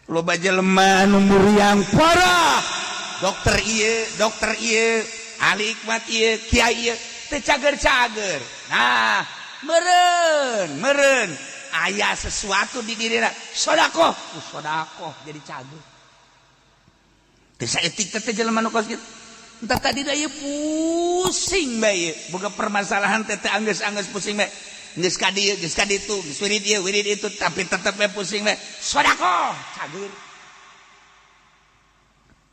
Loba jelema anu muriang parah, dokter ieu, dokter ieu, ahli hikmat ieu, kiai ieu, teu cager-cager. Nah, meureun meureun aya sesuatu di dirina, sodakoh, ku sodakoh jadi cager. Teu saeutik teh jelema nu kos kitu. Entah tadi da ieu pusing bae, boga permasalahan teh teh anggeus-anggeus pusing bae. Geus ka dieu, geus ka ditu, geus wirid ieu, wirid itu, tapi tetep bae pusing bae. Sodakoh, cager.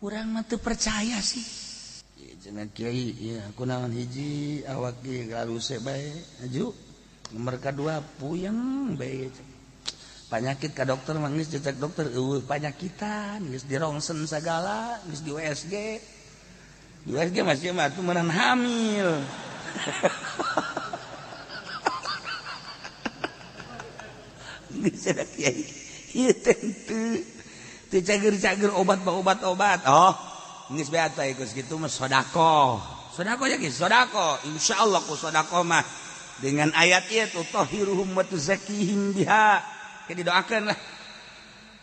Urang mah teu percaya sih. Cenah kiai, ieu kunaon hiji awak ge galuse bae, aju. Nomor kadua puyeng bae. Panyakit ka dokter mah geus dicek dokter eueuh panyakitan, geus dirongsen sagala, geus di USG. Di USG masih mah atuh meunang hamil. Cager-cager obat obat-obat. Oh, geus bae atuh geus kitu mah sedekah. Sedekah ya geus sedekah. Insyaallah ku sedekah mah dengan ayat ieu tutahhiruhum wa tuzakkihim biha. Ke didoakeun lah.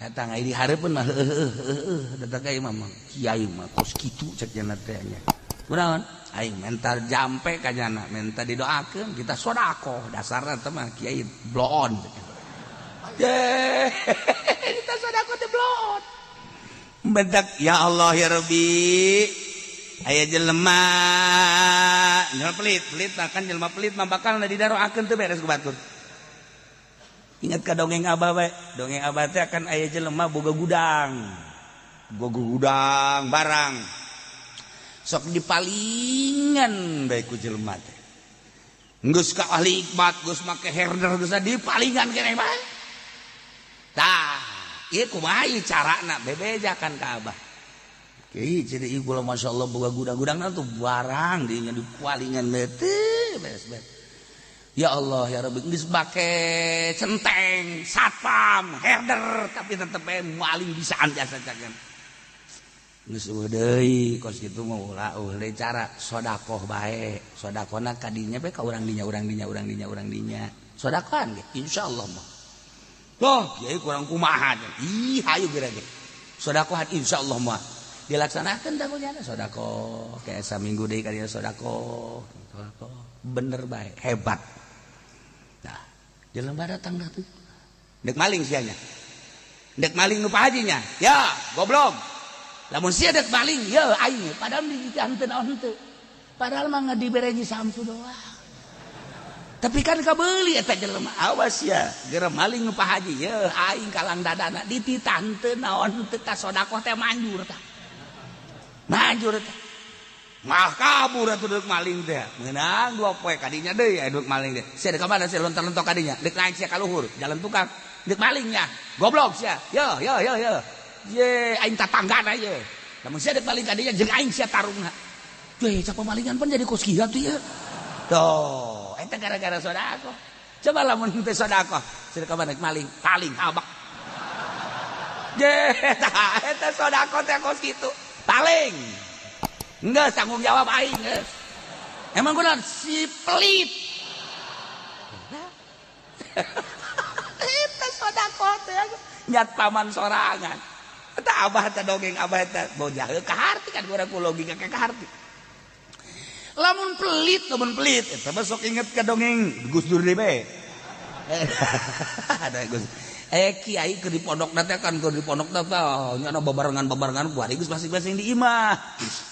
Datang ai di hareupeun mah heueuh datang ka imam kiai mah kos kitu cek cenah teh nya. Kunaon? Aing mental jampe ka nyana, menta didoakeun kita sedekah. Dasarna teh mah kiai bloon. Kita sedekah teh bloon. Bentak ya Allah ya Rabbi. Aya jelema jelema pelit, pelit kan jelema pelit mah bakal didaroakeun teu beres ku batur. Ingat ka dongeng abah bae, dongeng abah teh akan aya jelema boga gudang. Boga gudang barang. Sok dipalingan bae ku jelema teh. Geus ka ahli hikmat, geus make herder, geus dipalingan keneh bae. Tah, ieu kumaha ieu carana bebejakan ka abah. Kiai jadi ieu kula masyaallah boga gudang-gudangna tuh barang dinya dipalingan teh beres-beres. Ya Allah ya Rabbi geus make centeng, satpam, herder tapi tetep bae maling bisaan jasa cagen. Geus eueuh deui kos kitu mah ulah eueuh deui cara sedekah bae. Sedekahna ka dinya bae ka urang dinya urang dinya urang dinya urang dinya. Sedekahan ge insyaallah mah. Loh, kiai kurang kumaha. Ih, hayu geura ge. Sedekahan insyaallah mah dilaksanakeun tah kunyana sedekah. Kayak saminggu deui ka dinya sedekah. Sedekah bener bae, hebat. Nah, jelema datang dah tuh. Dek maling sianya. Dek maling nu Pak Hajinya. Ya, goblok. Lamun sia dek maling, ya aing padahal di henteu naon henteu. Padahal mah dibere Samsu doang. Tapi kan kabeuli eta jelema, awas ya, geura maling nu Pak Haji, ya aing kalang dadana dititah henteu naon henteu ta sedekah teh manjur tah. Manjur teh. Mah kabur atuh deuk maling teh. Meunang dua poe kadinya deui aya deuk maling teh. Sia deuk ka mana sia lontar-lontok kadinya? Deuk naik sia ka luhur, jalan tukang. Deuk malingnya. Goblok sia. Yo yo yo yo. Ye aing tatanggana ye. Lamun sia deuk maling kadinya jeung aing sia tarungna. Ye cak pemalingan pan jadi kos kieu tuh ye. Tuh, eta gara-gara sedekah. Coba lamun teu sedekah, sia ka mana maling, paling habak. Ye, eta sedekah teh kos kitu. Paling. Enggak tanggung jawab aing geus. Emang kunaon si pelit. Eta sedekah teh nyat paman sorangan. Eta abah teh dongeng abah teh bojah ka harti kan urang ku logika ka harti. Lamun pelit eta mah sok inget ka dongeng Gus Dur deui bae. Ada Gus. Kiai keur di pondok teh kan keur di pondok teh nya babarengan-babarengan kuari geus masing-masing di imah.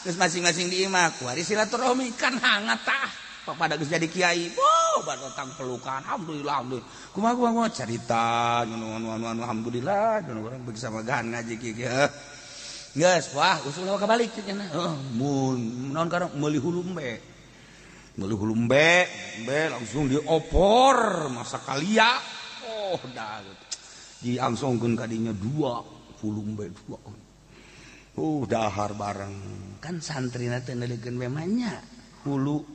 Geus masing-masing di imah kuari silaturahmi kan hangat tah. Pada geus jadi kiai. Wow, batang pelukan. Alhamdulillah, alhamdulillah. Kumaha kumaha carita anu anu anu anu alhamdulillah anu urang beuki samagaan ngaji kieu. Geus, wah usul kabalik cenah. Heuh, mun naon karang meuli hulu embe. Meuli hulu embe, embe langsung diopor masak kalia. Oh, dah. Diangsongkeun ka dinya dua hulu embe dua. Oh, dahar bareng. Kan santrina teh neuleukeun we mah nya hulu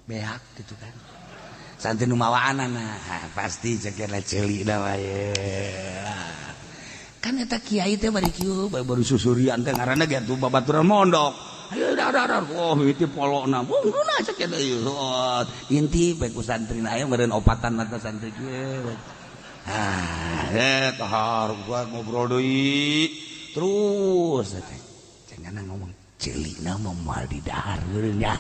beak gitu kan. Santri nu mawaanana pasti cek ceuli da wae. Kan eta kiai teh bari kieu baru susurian teh ngaranna ge atuh babaturan mondok. Ayo dar dar oh mimiti polona. Bungkuna cek eta ieu. Inti bae ku santrina aya meureun opatan mata santri kieu. Ah, dahar gua ngobrol deui. Terus teh cenah ngomong ceulina mah moal di dahar nya.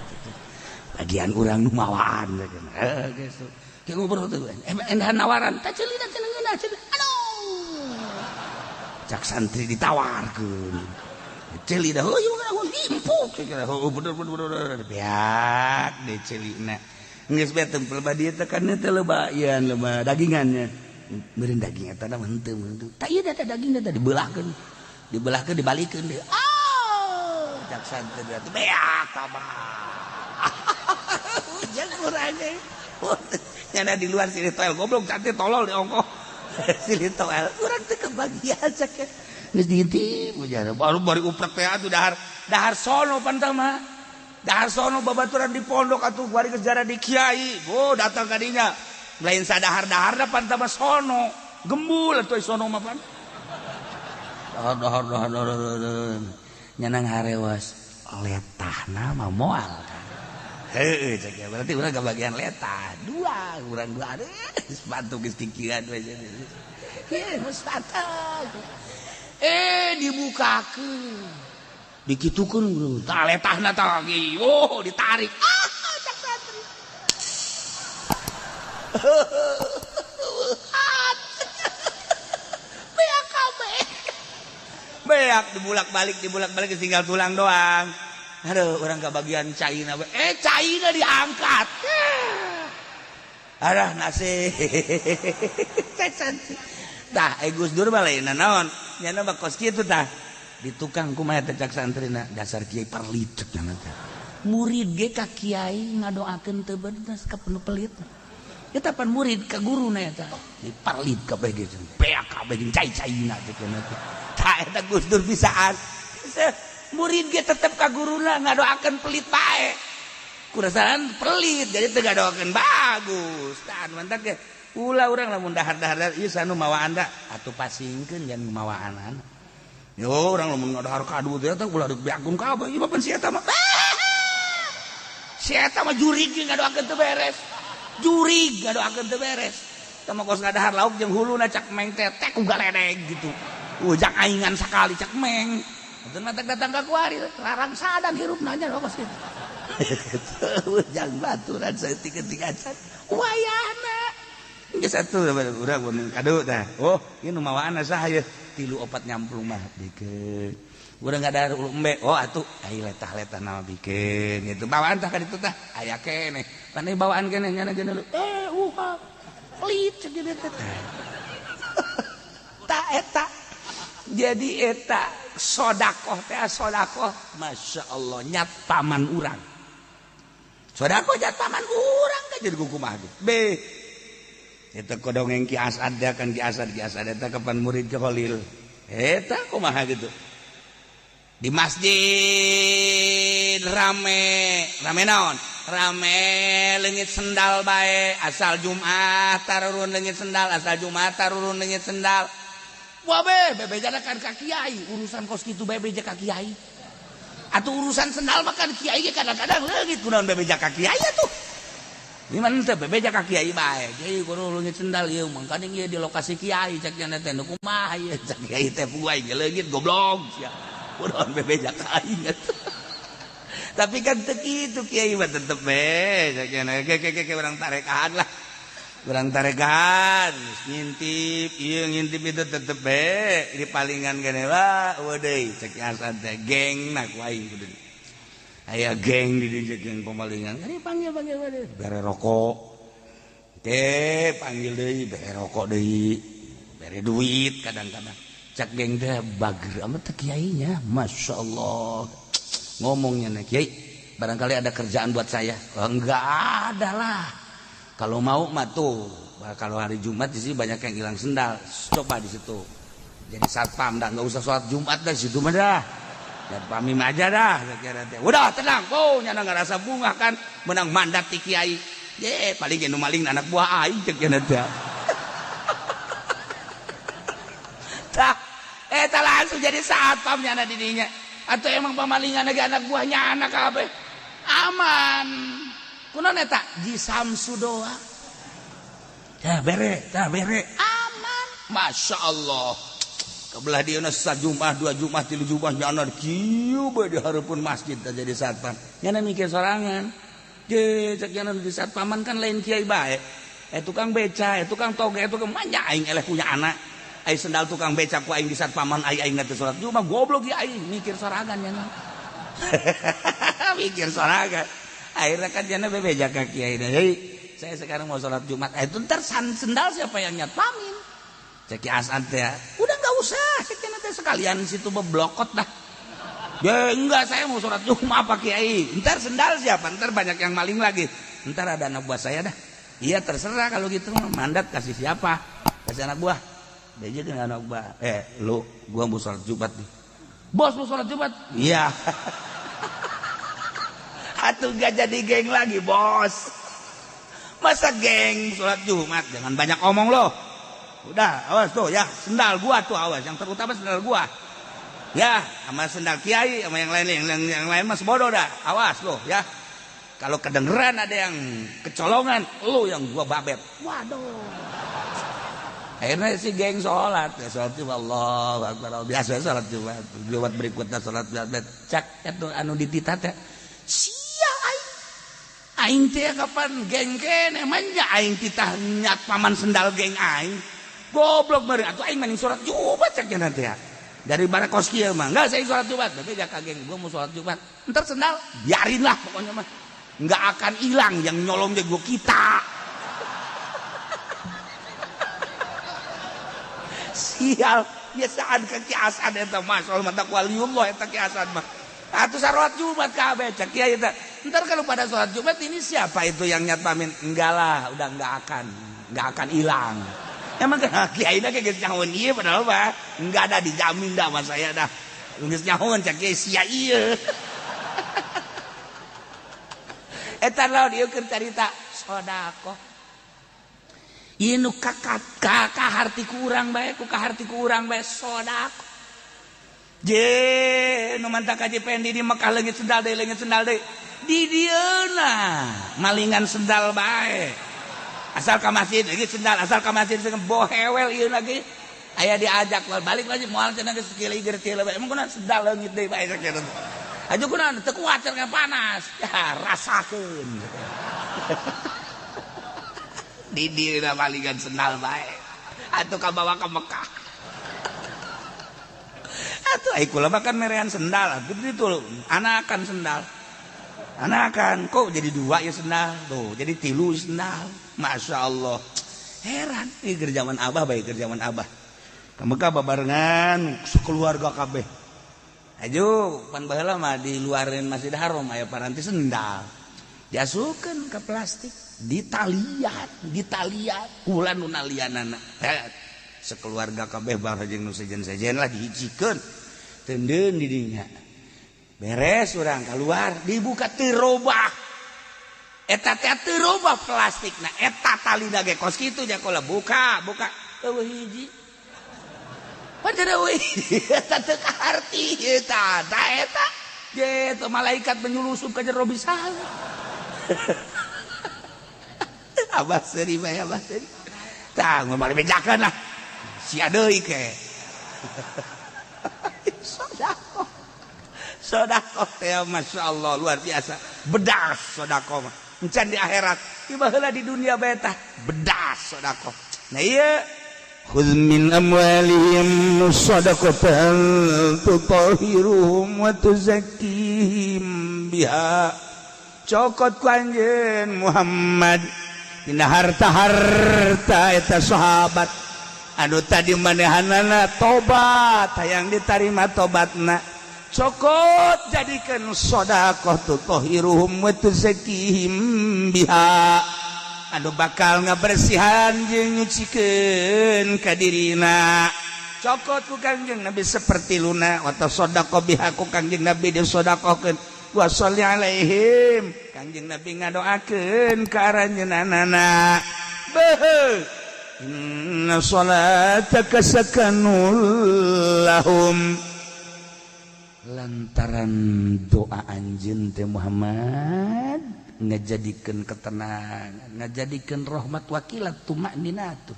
Bagian urang nu mawaan cenah. Geus. Kayak ngobrol tuh. Endah nawaran, tah ceulina cenah ngeunah cenah. Aduh. Cak santri ditawarkeun. Ceuli dah, oh ieu mah empuk. Oh bener bener bener. Beak deh ceulina. Geus bae tempel ba dieu teh kan teh loba ieu loba dagingannya. Meureun daging eta mah henteu henteu. Tah ieu teh daging teh dibelahkeun. Dibelahkeun dibalikeun deui. Ah, cak santri teh beak tambah. Hujan kurang ge. Nyana di luar sini toel goblok cantik tolol di ongkoh. Sini toel urang teh kebagian cak. Geus diintip hujan. Baru bari uprek teh atuh dahar. Dahar sono pan mah. Dahar sono babaturan di pondok atuh bari geus jara di kiai. Oh datang ka dinya. Lain sadahar-daharna pan mah sono. Gembul atuh sono mah pan. Dahar dahar dahar dahar. Nyanang harewas letahna mah moal kan. Heueuh cek ya berarti urang kebagian letah. Dua urang dua aduh sepatu geus kikieuan we. Ieu sepatu. Dibukakeun. Dikitukeun tah letahna tah lagi. Oh, ditarik. Ah, cak santri. Beak kabeh. Beak dibulak-balik tinggal tulang doang. Aduh, orang kebagian caina. Caina diangkat. Aduh, nasib. Tah, Gus Dur mah lain naon. Nyana mah kos kitu tah. Di tukang kumaha teh cak santrina dasar kiai perlit cek nyana teh. Murid ge ka kiai ngadoakeun teu bener ka penuh pelit. Eta pan murid ka guruna eta. Di parlit kabeh ge beak kabeh jeung cai-caina cek nyana teh. Tah eta Gus Dur bisaan. Murid ge tetep ka guruna ngadoakeun pelit bae. Kurasaan pelit jadi teu ngadoakeun bagus. Tah mantak ge ulah urang lamun dahar-dahar ieu sanu mawaan da atuh pasingkeun jangan mawaan. Yo urang lamun ngadahar kadu teh eta ulah dibeakkeun kabeh ieu mah pan si eta mah. Si eta mah jurig ge ngadoakeun teu beres. Jurig ngadoakeun teu beres. Tah mah kos ngadahar lauk jeung huluna cak meng teh tek ku galedeg gitu. Ujang aingan sakali cak meng. Atuh mah datang ka kuari larang sadan hirupna nya kos kitu. Ujang baturan saeutik-eutik acan. Wayahna. Geus atuh urang mun kadu tah. Oh, ieu nu mawaanna saha ieu? 3 4 nyamplung mah bikeun. Urang ngadahar ulu embe. Oh atuh ai letah-letah nama bikeun gitu. Bawaan tah ka ditu tah aya keneh. Pan bawaan keneh nyana geuna uhap. Pelit cek dieu teh. Ta eta. Jadi eta sodakoh teh sodakoh Masya Allah nyat paman urang. Sodakoh nyat paman urang kan jadi kumaha ge. Be. Eta kodongeng Ki Asad kan Ki Asad eta kapan murid ke Khalil. Eta kumaha gitu. Di masjid rame, rame naon? Rame leungit sendal bae asal Jumat tarurun leungit sendal, asal Jumat tarurun leungit sendal. Wah be, bebejana kan ka kiai, urusan kos kitu bebeja ka kiai. Atuh urusan sendal mah kan kiai ge kadang-kadang leungit kunaon bebeja ka kiai atuh. Gimana teh bebeja ka kiai bae. Kiai kudu leungit sendal ieu mangkaning ieu di lokasi kiai cek nya teh nu kumaha ieu cek kiai teh puai ge leungit goblok sia. Kunaon bebeja ka aing atuh. Tapi kan teu kitu kiai mah tetep be cek nya ke ke ke urang tarekaan lah. Urang tarekaan ngintip ieu ngintip itu tetep be di palingan gene wah eueuh deui cek Hasan teh geng na ku aing kudu. Aya geng di dieu geng pemalingan. Ini panggil panggil panggil bere rokok. Oke, panggil deui bere rokok deui. Bere duit kadang-kadang. Cak geng teh bager amat teh kiainya. Masya Allah. Ngomongnya nih kiai, barangkali ada kerjaan buat saya. Oh, enggak ada lah. Kalau mau mah tuh, kalau hari Jumat di sini banyak yang hilang sendal. Coba di situ. Jadi satpam dah, nggak usah sholat Jumat dah situ mah dah. Satpam aja dah kira teh. Udah tenang, oh nyana ngerasa bunga kan menang mandat ti kiai. Ye, paling ge nu maling anak buah aing cek nya teh. Tah, eta langsung jadi satpam nyana di dinya. Atau emang pamalingan lagi anak buahnya anak kabeh. Aman. Kunaon eta? Ji Samsu doang. Tah bere, tah bere. Aman. Masya Allah. Kebelah dia sajumah, dua jumah, tilu jumah nyana kieu bae di hareupeun masjid teh jadi satpam. Nyana mikir sorangan. Je cek nyana di satpaman kan lain kiai bae. Tukang beca, tukang toge, tukang manja aing eleh punya anak. Ai sendal tukang beca ku aing di satpaman ai aing teh salat Jumat goblok ya aing mikir sorangan nyana. Mikir sorangan. Akhirnya kan nyana bebeja ka kiai. Jadi saya sekarang mau salat Jumat. Itu ntar sendal siapa yang nyatpamin? Cek Asad ya, udah nggak usah, cek nanti sekalian situ beblokot dah. Ya enggak, saya mau sholat Jumat apa kiai. Ntar sendal siapa? Ntar banyak yang maling lagi. Ntar ada anak buah saya dah. Iya terserah kalau gitu, mandat kasih siapa? Kasih anak buah. Dia aja dengan anak buah. Lu, gua mau sholat Jumat nih. Bos mau sholat Jumat? Iya. Atuh gak jadi geng lagi bos. Masa geng sholat Jumat? Jangan banyak omong loh. Udah, awas tuh ya, sendal gua tuh awas, yang terutama sendal gua. Ya, sama sendal kiai, sama yang lain, yang lain mas bodoh dah. Awas loh ya. Kalau kedengeran ada yang kecolongan, lu yang gua babet. Waduh. Akhirnya si geng sholat, ya sholat Jumat, Allahu Akbar. Biasa sholat Jumat. Jumat berikutnya sholat Jumat. Cak itu anu dititah teh. Sia aing. Aing teh kapan geng kene manja aing titah nyat paman sendal geng aing. Goblok meureun atuh aing mending sholat Jumat cek nanti ya. Dari barakos kieu mah enggak saya sholat Jumat, tapi ja geng gua mau sholat Jumat. Entar sendal biarin lah pokoknya mah. Enggak akan hilang yang nyolong gua kita. Sial, biasaan ke Ki Asad eta mah soal mata waliullah eta Ki Asad mah. Atuh salat Jumat kabeh cek kiai eta. Entar kalau pada sholat Jumat ini siapa itu yang nyatpamin? Enggak lah, udah enggak akan hilang. Emang kan kiai na geus nyahoan ieu padahal mah enggak ada dijamin dah sama saya dah. Geus nyahoan cek kiai sia ieu. Eta lawan ieu keur carita sedekah. Ieu nu kaharti ku urang bae, ku kaharti ku urang bae sedekah. Je nu mantak Haji Pendi di Mekah leungit sendal deui, Di dieuna malingan sendal bae. Asal ka masjid leungit sendal, asal ka masjid bohewel ieu lagi. Aya diajak balik lagi moal cenah geus kieu teh bae. Emang kunaon sendal leungit deui bae sakitu. Aju kunaon teu kuat cenah panas. Ya rasakeun. Di dieuna malingan sendal bae. Atuh kabawa ka Mekah. Atuh ai kula mah kan merean sendal, atuh itu anakan sendal. Anakan kok jadi dua ya sendal tuh, jadi tilu sendal. Masya Allah. Heran ini keur zaman abah bae, keur zaman abah. Ka Mekah babarengan sekeluarga kabeh. Aju pan baheula mah di luareun Masjid Haram aya paranti sendal. Diasupkeun ka plastik, ditalian, kula nu nalianana. Sekeluarga kabeh bareng jeung nu sejen-sejen lah dihijikeun. Tendeun di dinya. Beres urang keluar, dibuka teu robah. Eta teh teu robah plastikna, eta talina ge kos kitu nya kola buka, buka eueuh hiji. Padahal eueuh eta teu kaharti eta, ta eta. Ge malaikat menyulusup ka jero bisa. Abah seuri bae, abah seuri. Tah ngomong bejakeun lah. Sia deui ke. Sedekah. Sedekah teh Masya Allah luar biasa. Bedas sedekah mah. Encan di akhirat, ieu baheula di dunia bae tah bedas sedekah. Nah ieu khudz min amwalihim shadaqatan tutahhiruhum wa tuzakkihim biha. Cokot ku anjeun Muhammad dina harta-harta eta sahabat anu tadi manehanana tobat hayang ditarima tobatna. Cokot jadikan sedekah tutahhiruhum wa tuzakkihim biha anu bakal ngabersihan jeung nyucikeun ka dirina. Cokot ku Kangjeng Nabi seperti luna wa tasaddaqo biha ku Kangjeng Nabi disedekahkeun wa sholli alaihim Kangjeng Nabi ngadoakeun ka aranjeunana. Beuh inna salataka sakanul lahum. Lantaran doa anjeun teh Muhammad ngajadikeun ketenangan, ngajadikeun rahmat wakilat tumakninatu.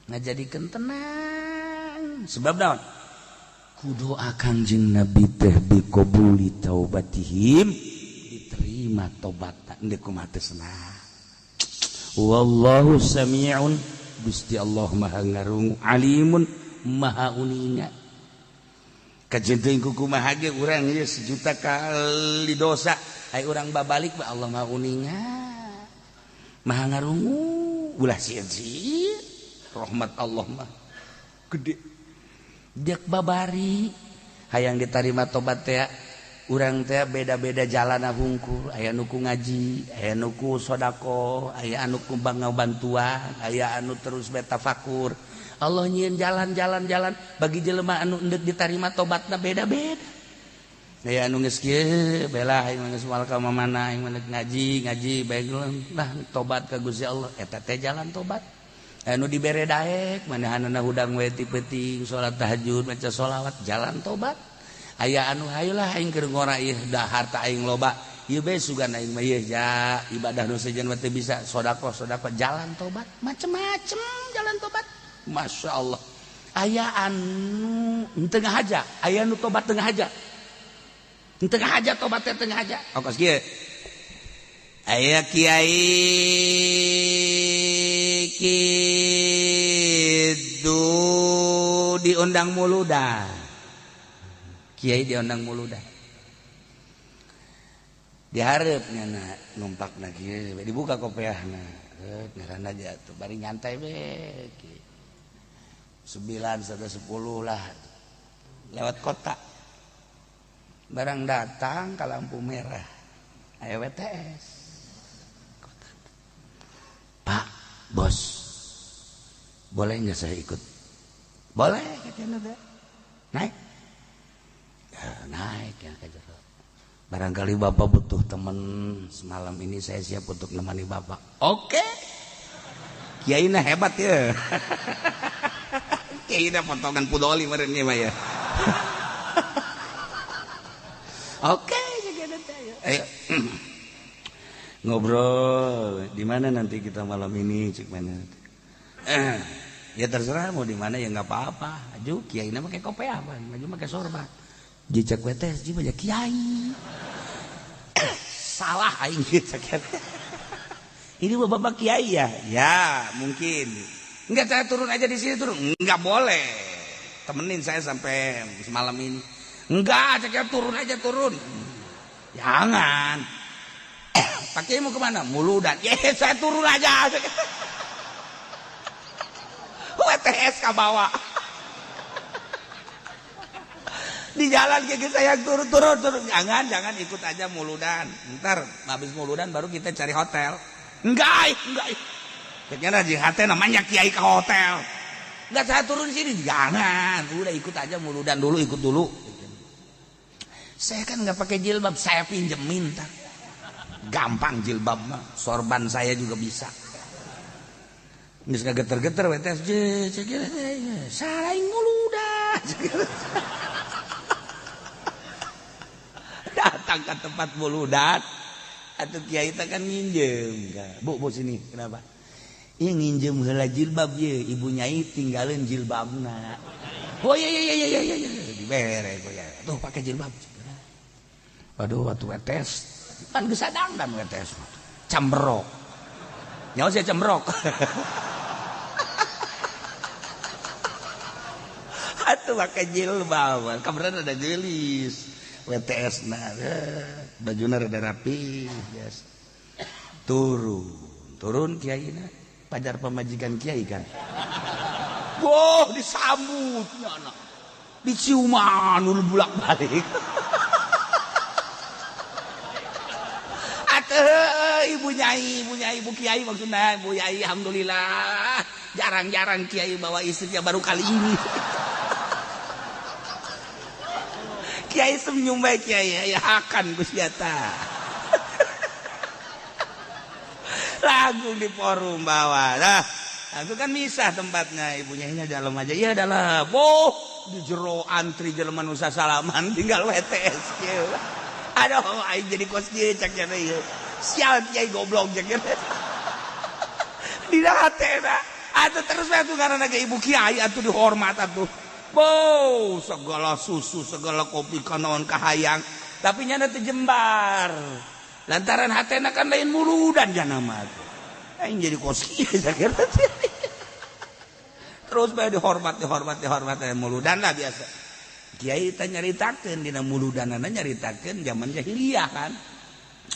Ngajadikeun tenang. Sebab naon? Ku doa Kangjeng Nabi teh biqabuli taubatihim, diterima tobatna endek kumaha teh senang. Wallahu sami'un, Gusti Allah maha ngarungu, alimun maha uninga. Kajeun teuing kumaha ge urang ieu sejuta kali dosa, ai urang babalik ba Allah maha uninga, maha ngarungu. Ulah sieun-sieun, rahmat Allah mah gede. Dek babari hayang ditarima tobat teh urang teh beda-beda jalan hungkul, aya nu ku ngaji, aya nu ku sedekah, aya anu ku bantuan, aya anu terus betafakur. Allah nyieun jalan-jalan-jalan bagi jelema anu endek ditarima tobatna beda-beda. Aya anu geus kieu bela aing geus moal ka mana aing ngaji ngaji bae lah tobat ka Gusti Allah, eta teh jalan tobat. Anu dibere daek manahanana hudang we ti peuting salat tahajud maca sholawat jalan tobat. Aya anu hayulah aing keur ngora ieu da harta aing loba ieu bae sugan aing mah ieu ja ibadah nu sejen mah teu bisa sedekah sedekah jalan tobat macem-macem jalan tobat. Masya Allah. Aya anu tengah aja, aya anu tobat tengah aja, tengah aja tobatnya tengah aja. Oh kos kieu aya kiai kitu diundang muludan, kiai diundang muludan, diharapnya na numpak na kieu dibuka kopiahna, ngaranna aja tuh bari nyantai be. 9 sampai 10 lah lewat kota, barang datang ke lampu merah aya WTS. Pak bos, boleh nggak saya ikut? Boleh katanya. Naik ya, naik ya ke jero. Barangkali bapak butuh teman semalam ini, saya siap untuk nemani bapak. Oke, kiai nah hebat ya. Kiai nah potongan pudoli meureun mah ya. Oke, ayo ngobrol di mana nanti kita malam ini, cik mana? Ya terserah mau di mana ya nggak apa-apa. Aju kiai na pakai kopi apa? Maju pakai sorban. Jicak WTS ji banyak kiai. Salah aing cek. Ini bapak kiai ya? Ya, mungkin. Enggak, saya turun aja di sini turun. Enggak boleh. Temenin saya sampai semalam ini. Enggak, cek turun aja turun. Jangan. Pak Kiai mau kemana? Muludan. Ya, saya turun aja. WTS ke bawah. Di jalan kayak saya turun. Jangan ikut aja muludan. Ntar habis muludan baru kita cari hotel. Enggak. Kayaknya jihate namanya kiai ke hotel. Enggak, saya turun sini. Jangan. Udah ikut aja muludan dulu, ikut dulu. Saya kan nggak pakai jilbab, saya pinjemin ntar. Gampang jilbab mah, sorban saya juga bisa. Geus geter-geter WTS, salah muludan. Datang ke tempat muludan, atuh kiai teh kan nginjem. Bu, bu sini, kenapa? Ieu nginjem heula jilbab ye, ibu nyai tinggalin jilbabna. Oh iya iya iya iya iya, dibere ya. Tuh pakai jilbab. Waduh, waktu WTS kan geus sadangdan WTS. Camberok. Nyawa saya cembrok. Atuh pakai jilbab. Kabaran ada gelis. WTS nah, bajuna rada rapi, biasa. Turun kiai na, pajar pamajikan kiai kan. Wah, disambutnya anak. Diciuman ul bulak-balik. Atuh ibu nyai, ibu kiai maksudnya, ibu nyai alhamdulillah. Jarang-jarang kiai bawa istrinya, baru kali ini. Kiai senyum baik kiai, ya akan Gusti ta. Lagu di forum bawah. Nah, aku kan misah tempatnya, ibunya ini dalam aja. Iya dalam. Oh, di jero antri jelema nu sasalaman tinggal WTS kieu. Aduh, aing jadi kos kieu cak nya ieu. Sial kiai goblok cak nya. Dina hatena Atuh terus we atuh ngaranna ge ibu kiai atuh dihormat atuh. Bo, segala susu, segala kopi kanaon kahayang, tapi nyana teu jembar. Lantaran hatena kan lain muludan jana mah atuh. Aing jadi kos kieu sakira. Terus bae dihormat, dihormat, dihormat muludan lah biasa. Kiai teh nyaritakeun dina muludanana nyaritakeun zaman jahiliyah kan.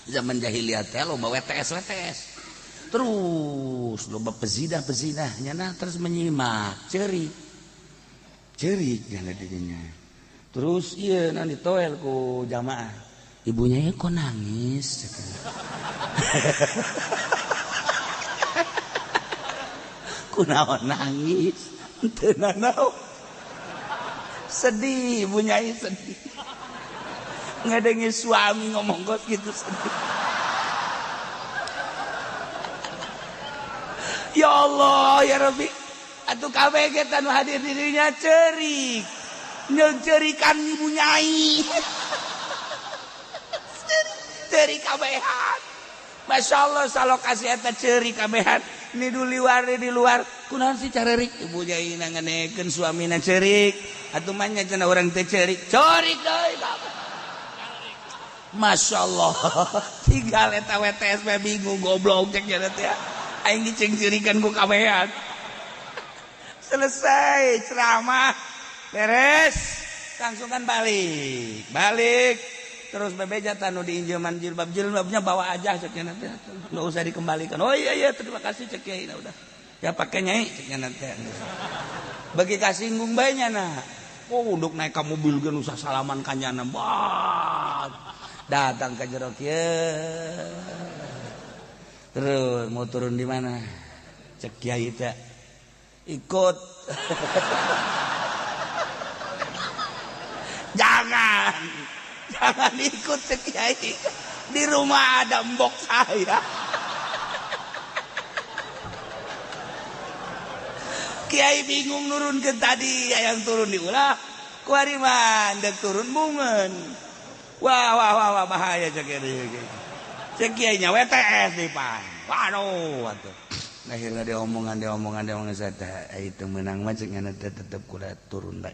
Zaman jahiliyah teh loba WTS WTS. Terus loba pezinah-pezinah nyana terus menyimak, ceurik. Ceurik nyana didinya. Terus ieu na ditoel ku jamaah. Ibunya ya kok nangis. Kunaon nangis? Teu nanaon. Sedih, ibunya sedih. Ngadengi suami ngomong kos gitu sedih. Ya Allah, ya Rabbi. Atuh kabeh ge tanu hadir dirinya ceurik. Nyeung-ceurikan ibu nyai. Ceurik kabehan. Masya Allah salokasi eta ceurik kabehan. Ni luar di luar. Kunaon sih carerik? Ibu nyai nanganekeun suamina ceurik. Atuh mah nya cenah urang teh ceurik. Ceurik deui kabeh. Masya Allah. Tinggal eta WTS we bingung goblok cek nya teh. Aing diceng-ceurikan ku kabehan. Selesai ceramah. Beres. Langsung kan balik. Balik. Terus bebeja tanu diinjeman jilbab, jilbabnya bawa aja cek nya nanti, nggak usah dikembalikan. Oh iya iya terima kasih cek kiai, nah udah ya pakai nyai cek nya nanti. Bagi kasinggung bae nya nah. Oh untuk naik ke mobil ge usah salaman ka nyana. Bah. Datang ke jero kieu. Terus mau turun di mana? Cek kiai teh. Ikut. Jangan. Jangan ikut cek kiai. Di rumah ada mbok saya. Kiai bingung nurun ke tadi, yang turun diulah. Kuari mah ndek turun bungeun. Wah wah wah wah bahaya cek kiai. Cek kiai nya WTS di pan. Waduh atuh. Akhirnya dia omongan saya teh itu menang mah cek nya tetep kuda turun bae.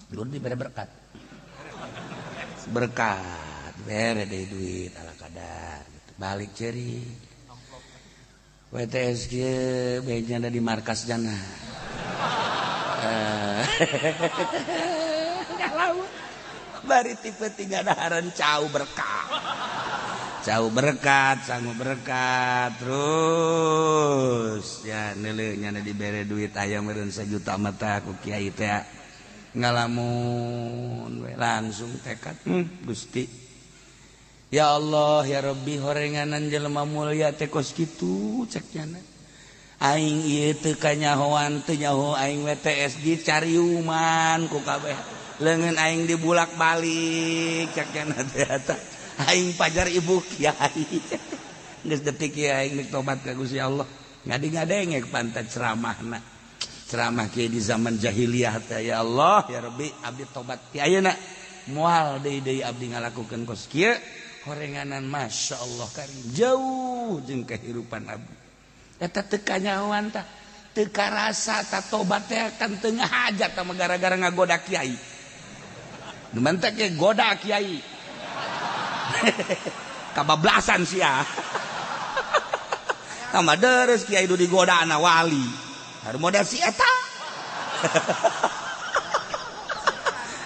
Turun dibere berkat. Berkat bere deh duit ala kadar gitu. Balik ceri WTS kieu beja ada di markas jana. Bari tipe tiga daharan cau berkat. Cau berkat, sangu berkat terus ya neuleuh nya dibere duit aya meureun sajuta mata ku kiai teh. Ngalamun we langsung tekad Gusti ya Allah ya Rabbi horenganan jelema mulia teh kos kitu cek nyana aing ieu teu kanyahoan teu nyaho aing WTS dicariuman ku kabeh leungeun aing dibulak-balik cek nyana teh eta aing pajar ibu kiai geus detik ieu aing nek tobat ka Gusti Allah ngadi-ngadengek pantat ceramahna ceramah kieu di zaman jahiliyah teh ya Allah ya Rabbi abdi tobat ti ayeuna moal deui deui abdi ngalakukeun kos kieu horenganan Masya Allah karim jauh jeung kehidupan abdi eta teu kanyahoan tah teu karasa ta tobat teh kan teu ngahajat tah gara-gara ngagoda kiai nu mantak ge goda kiai kabablasan sia tambah deres kiai du digoda na wali harus modal si eta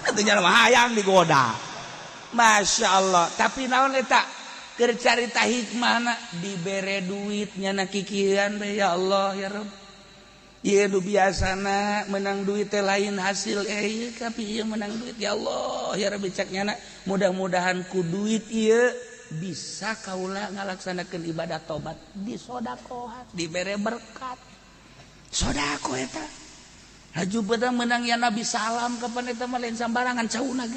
itu nya mah hayang digoda Masya Allah tapi naon eta keur carita hikmahna dibere duit nyana kikieuan teh ya Allah ya Rabb ieu nu biasana menang duit teh lain hasil ieu tapi ieu menang duit ya Allah ya Rabbi cek nyana mudah-mudahan ku duit ieu bisa kaula ngalaksanakeun ibadah tobat disodakohan dibere berkat sodako eta haju pada menang ya Nabi salam kapan eta mah lain sambarangan cauna ge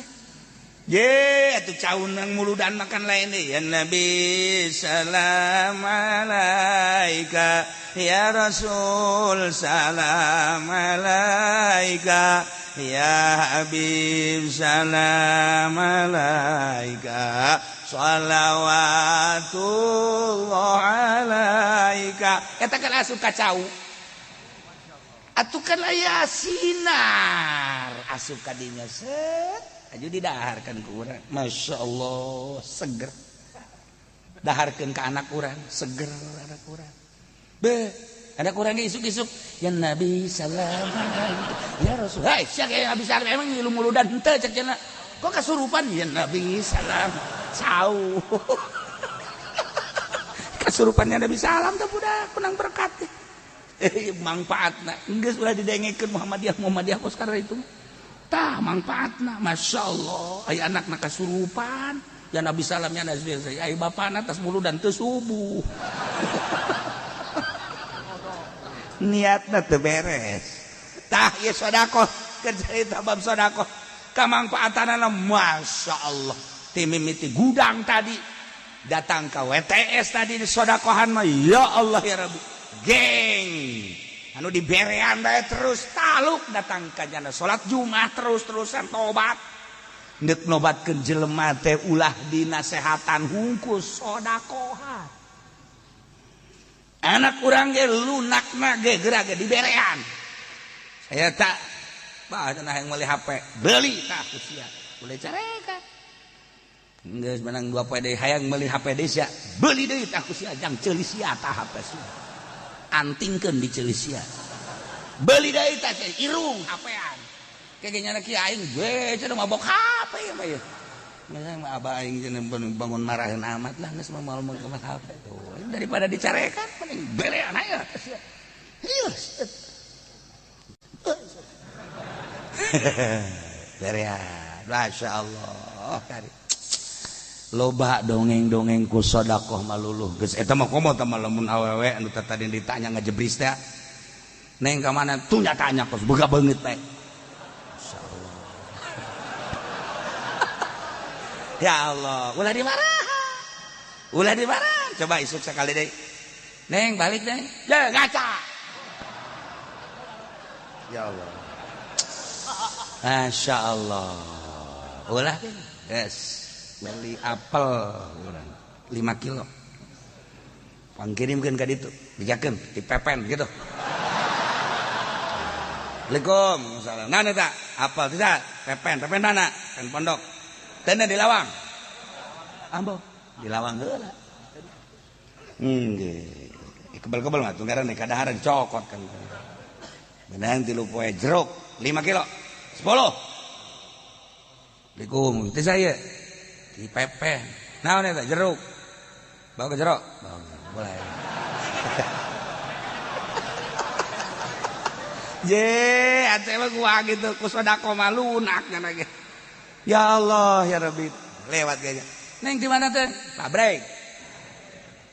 ye atuh cauna muludan makan lain deui ya Nabi salam alaika ya Rasul salam alaika ya Habib salam alaika shalawatullah alaika eta kan asup ka cau. Atuh kan aya sinar asup ka dinya set aju didaharkeun ku urang. Masya Allah seger. Daharkeun ka anak urang, seger anak urang. Be, anak urang ge isuk-isuk ya Nabi salam ya Rasul. Hai, sia ge habis emang ngilu muludan henteu cek cenah. Kok kasurupan ya Nabi salam sau. Kasurupannya Nabi salam teh budak menang berkat. Mangfaatna geus ulah didengekeun Muhammadiyah Muhammadiyah kos karena itu. Tah mangfaatna Masya Allah aya anakna kasurupan ya Nabi salam ya Nabi aya bapana tas muludan teu subuh. Niatna teu beres. Tah ieu sedekah keur carita bab sedekah kamangfaatanana Masya Allah. Ti mimiti gudang tadi datang ke WTS tadi di sodakohan mah ya Allah ya Rabbi geng anu diberean bae terus taluk datang ka jana salat Jumat terus-terusan tobat deuk nobatkeun jelema teh ulah dinasehatan hungkus sodakohan anak urang ge lunakna ge geura ge diberean saya tak bah cenah hayang meuli HP beli tah ku sia boleh carekan geus menang 2 poe deui hayang meuli HP deui sia beli deui tah ku sia jang ceuli sia tah HP sia antingkeun di ceuli sia beli deui tah irung HP-an kege nyana kieu aing we cenah mabok HP ieu mah ieu geus mah abah aing cenah bangun maraheun amat lah geus mah moal meuli HP tuh daripada dicarekan mending berean aya sia ieu berean Masya Allah kari loba dongeng-dongeng ku sedekah maluluh geus eta mah komo teh lamun awewe anu tadi ditanya ngajebris teh neng ka mana tuh nyatanya kos boga beungeut bae masyaallah ya Allah ulah dimarah ulah dimarah coba isuk sekali deui neng balik neng ya ngaca ya Allah Masya Allah ulah yes beli apel urang 5 kilo pangkirimkeun ka ditu dijakeun dipepen gitu Assalamualaikum salam nah eta apel tidak pepen pepen mana pen pondok teu di lawang ambo di lawang heula nggih kebel-kebel mah tunggaran kadaharan cokot kan benang 3 poe jeruk 5 kilo 10 Assalamualaikum itu saya di pepen naon eta jeruk bawa ke jeruk bawa boleh je ate mah gua gitu ku sedekah mah lunak nya ge ya Allah ya Rabbi lewat kayaknya neng di mana teh pabrik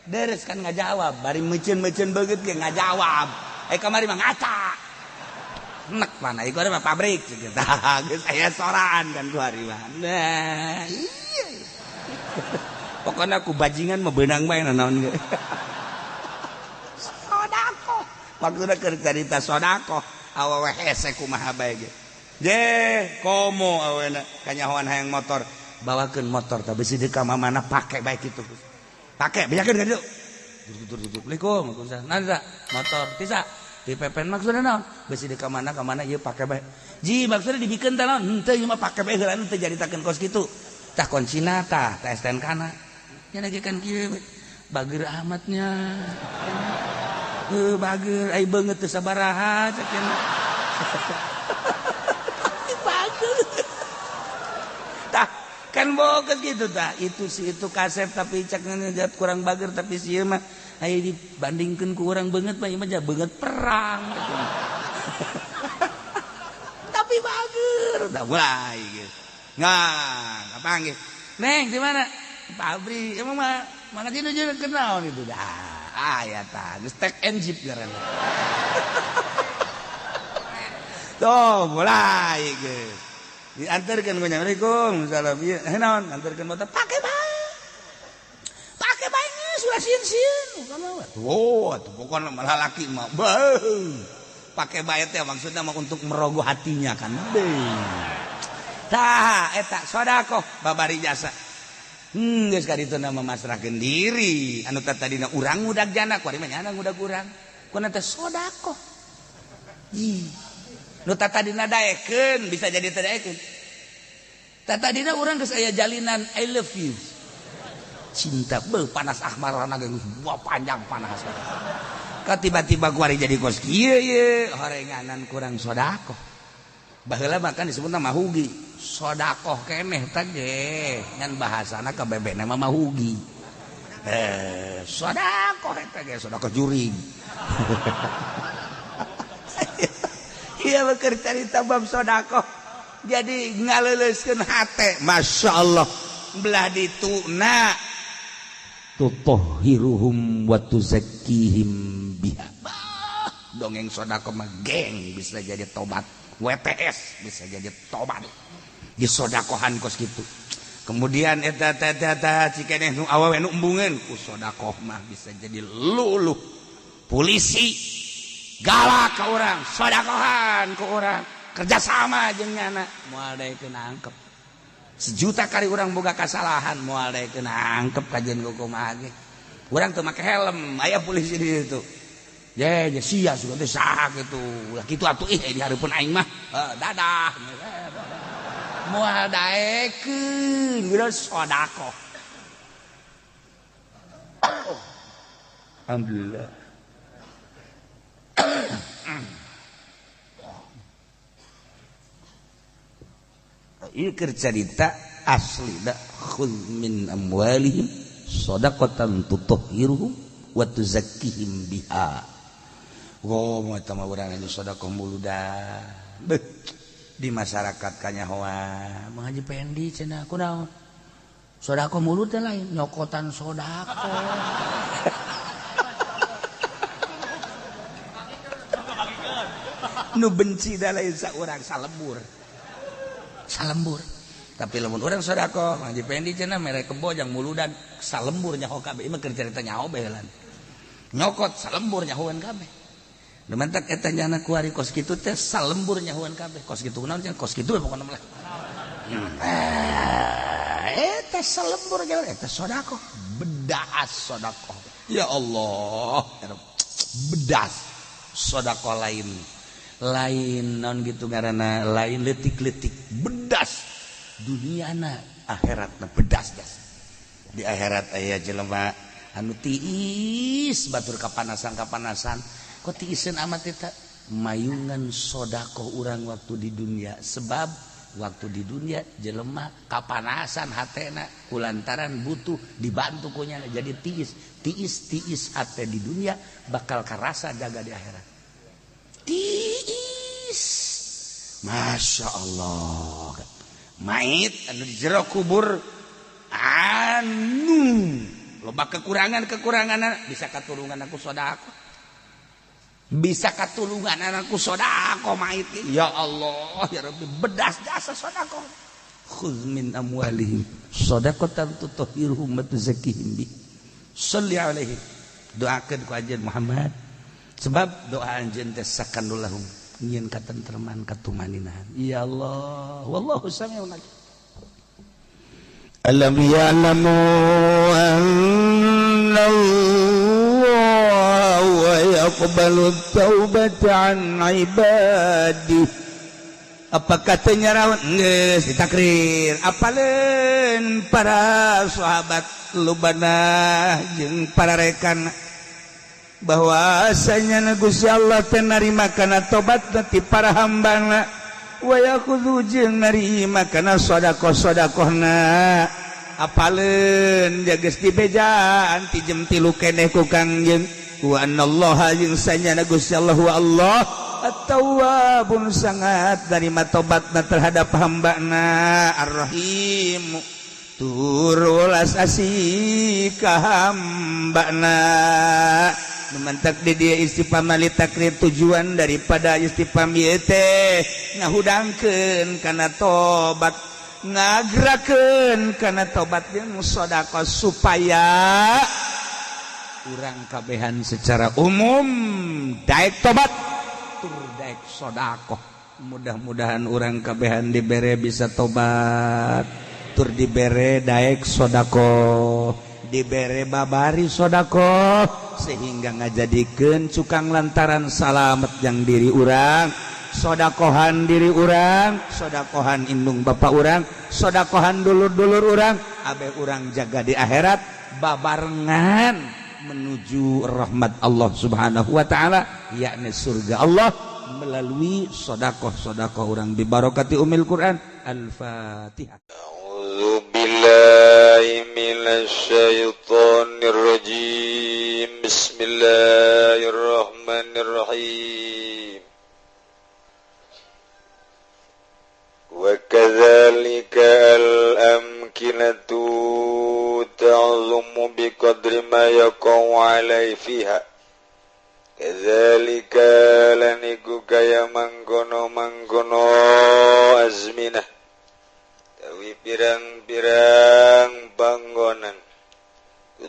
deres kan ngajawab bari meuceun-meuceun beungeut ge ngajawab kamari mah ngaca nek mana ieu mah pabrik gitu tah geus aya soraan kan ku hari mah nah iya pokoknya aku bajingan mah beunang bae naon ge sedekah maksudna keur carita sedekah awewe hese kumaha bae ge je komo awena kanyahoan hayang motor bawakeun motor tah bisi deuk ka mamana pake bae kitu pake bejakeun ka ditu Assalamualaikum waalaikumsalam motor tisa di pepen maksudna naon besi di ka mana ieu pake bae ji maksudna dibikeun teh naon henteu ieu mah pake bae heula teu jaritakeun kos kitu tah kuncina tah tah STNK na nya lagi kan kieu bager amatnya heuh bager ai beungeut teu sabaraha cek cenah bager tah kan boga gitu tah itu si itu kasep tapi cek ngejat kurang bager tapi si ieu mah ayo dibandingkan ku orang banget mah ieu mah beungeut perang gitu. Tapi bager udah mulai gitu. Nggak apa gitu. Neng di mana? Pabrik. Emang mah mana sih juga kenal itu dah. Ah ya tah, geus tek and jeep ngaranna. Tuh mulai geus. Diantarkeun ku nya. Assalamualaikum. Salam ieu. Naon antarkeun motor pake bae. Pake bae geus ulah sieun-sieun. Wow, tuh pokoknya malah laki mah. Pakai bae teh maksudnya mah untuk merogoh hatinya kan. Tah eta sedekah babari jasa. Geus ka ditu mah masrahkeun diri. Anu tadina urang ngudag jana, kuari mah nyana ngudag urang. Kuna teh sedekah. Ih. Nu tatadina daekeun bisa jadi teu daekeun. Tatadina urang geus aya jalinan I love you. Cinta beuh panas ahmarana ge wah panjang panas. Ka tiba-tiba kuari jadi kos kieu ye horenganan kurang sodakoh. Baheula mah kan disebutna mahugi. Sodakoh keneh teh ge ngan bahasana ka bebekna mah mahugi. Sodakoh eta ge sodakoh jurig. Iya beker carita bab sodakoh. Jadi ngaleuleuskeun hate, Masya Allah. Belah dituna tutahhiruhum wa tuzakkihim biha. Bah, dongeng sodakoh mah geng bisa jadi tobat. WTS bisa jadi tobat. Disodakohan kos kitu. Kemudian eta eta eta cikeneh nu awewe nu embungeun ku sodakoh mah bisa jadi luluh. Polisi galak ke orang, sodakohan ke orang, kerjasama jeung nyana, moal daekeun nangkep. Sejuta kali orang boga kasalahan, moal daekeun nangkep kajian kumaha ge. Urang teu make helm, aya polisi di situ. Ye, ye sia sugan teh saha kitu. Ulah kitu atuh ih di hareupeun aing mah. Dadah. Moal daekeun, geus sodakoh. Alhamdulillah. Ieu keur carita asli da khudz min amwalihim shadaqatan tutahhiruhum wa tuzakkihim biha. Oh, eta mah urang anu sedekah muludan. Beuh, di masyarakat kanyahoan Mang Haji Pendi cenah kunaon? Sedekah mulut teh lain nyokotan sedekah. Nu benci da lain saurang salembur. Salembur. Tapi lamun urang sedekah Mang Haji Pendi cenah mere kebo jang muludan salembur nyaho kabeh. Ieu mah keur carita nyaho bae heula. Nyokot salembur nyahoan kabeh. Nu mantak eta nyana kuari kos kitu teh salembur nyahoan kabeh. Kos kitu naon cenah kos kitu we pokona mah. Eta salembur nyaho eta sedekah. Bedas sedekah. Ya Allah, bedas sedekah lain. Lain non gitu karena lain letik-letik bedas duniana akhiratna bedas das di akhirat aya jelema anu tiis batur kapanasan-kapanasan kok tiiseun amat eta mayungan sodakoh urang waktu di dunia sebab waktu di dunia jelema kapanasan hatena kulantaran butuh dibantu kunyana jadi tiis tiis tiis hate di dunia bakal karasa jaga di akhirat. Tiis. Masya Allah. Mait anu di jero kubur anu loba kekurangan-kekurangan bisa katulungan aku sedekah. Bisa katulungan anakku sedekah mait. Ya Allah ya Rabbi bedas jasa sedekah. Khudz min amwalihim shadaqatan tutahhiruhum wa tuzakkihim bi. Shalli alaihi. Doakeun ku anjeun Muhammad. Sebab doa anjeun teh sakanulahum nyieun katentreman katumaninahan. Ya Allah, wallahu samiun alim. Alam ya'lamu anna Allah yaqbalu taubata an ibadihi. Apa katanya rawan geus ditakrir apaleun para sahabat lubana jeung para rekan bahwasanya Gusti Allah teh narima kana tobat ti para hambana wa yakhudhu jeung narima kana sedekah-sedekahna apaleun geus dibejaan ti jam 3 keneh ku Kangjeng wa anallaha jeung sanyana Gusti Allah wa Allah at-tawwabun sangat narima tobatna terhadap hambana ar-rahim tur welas asih ka hambana. Mantak di dia istifham li takrir tujuan daripada istifham ieu teh ngahudangkeun kana tobat ngagerakeun kana tobat jeung sedekah supaya urang kabehan secara umum daek tobat tur daek sedekah. Mudah-mudahan urang kabehan dibere bisa tobat tur dibere daek sedekah dibere babari sedekah sehingga ngajadikeun cukang lantaran salamet yang diri urang, sodakohan diri urang, sodakohan indung bapak urang, sodakohan dulur-dulur urang, abe urang jaga di akhirat babarengan menuju rahmat Allah Subhanahu wa taala, yakni surga Allah melalui sodakoh-sodakoh urang bibarokati umil Quran. Al-Fatihah. أعوذ بالله من الشيطان الرجيم. بسم الله الرحمن الرحيم. وكذلك الأمكنة تعظم بقدر ما يقع عليه فيها. كذلك lan iku kaya mangkono-mangkono azminah tawi pirang-pirang panggonan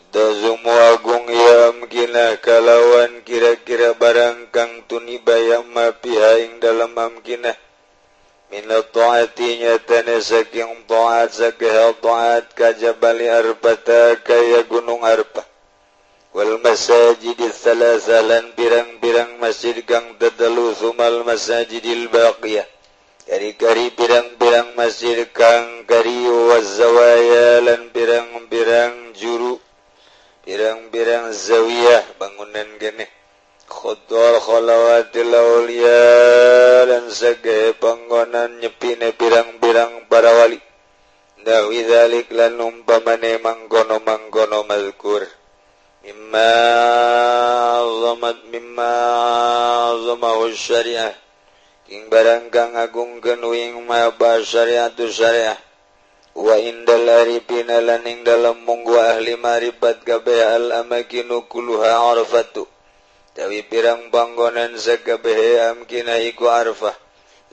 Tazumu agung ya amkinah kalawan kira-kira barang kang tuniba ya ma piha ing dalam amkinah minat ta'ati nyatane saking ta'at sakeha ta'at kajabali Arfata kaya gunung Arfah wal masajidis salasa lan pirang-pirang masjid kang tetelu sumal masajidil baqiyah kari-kari pirang-pirang masjid kang kari wazawaya lan pirang-pirang juru pirang-pirang zawiyah bangunan gene khudwal khalawatil auliya lan sagae panggonan nyepine pirang-pirang para wali dawi dzalik lan umpamane mangkono-mangkono mazkur mimma azamat mimma azamahu syariah ing barang kang agungkeun ing ma syariatu syariah wa indal arifina lan ing dalem munggu ahli marifat kabeh al amakinu kulluha arfatu tawi pirang panggonan sakabehe amkina iku arfah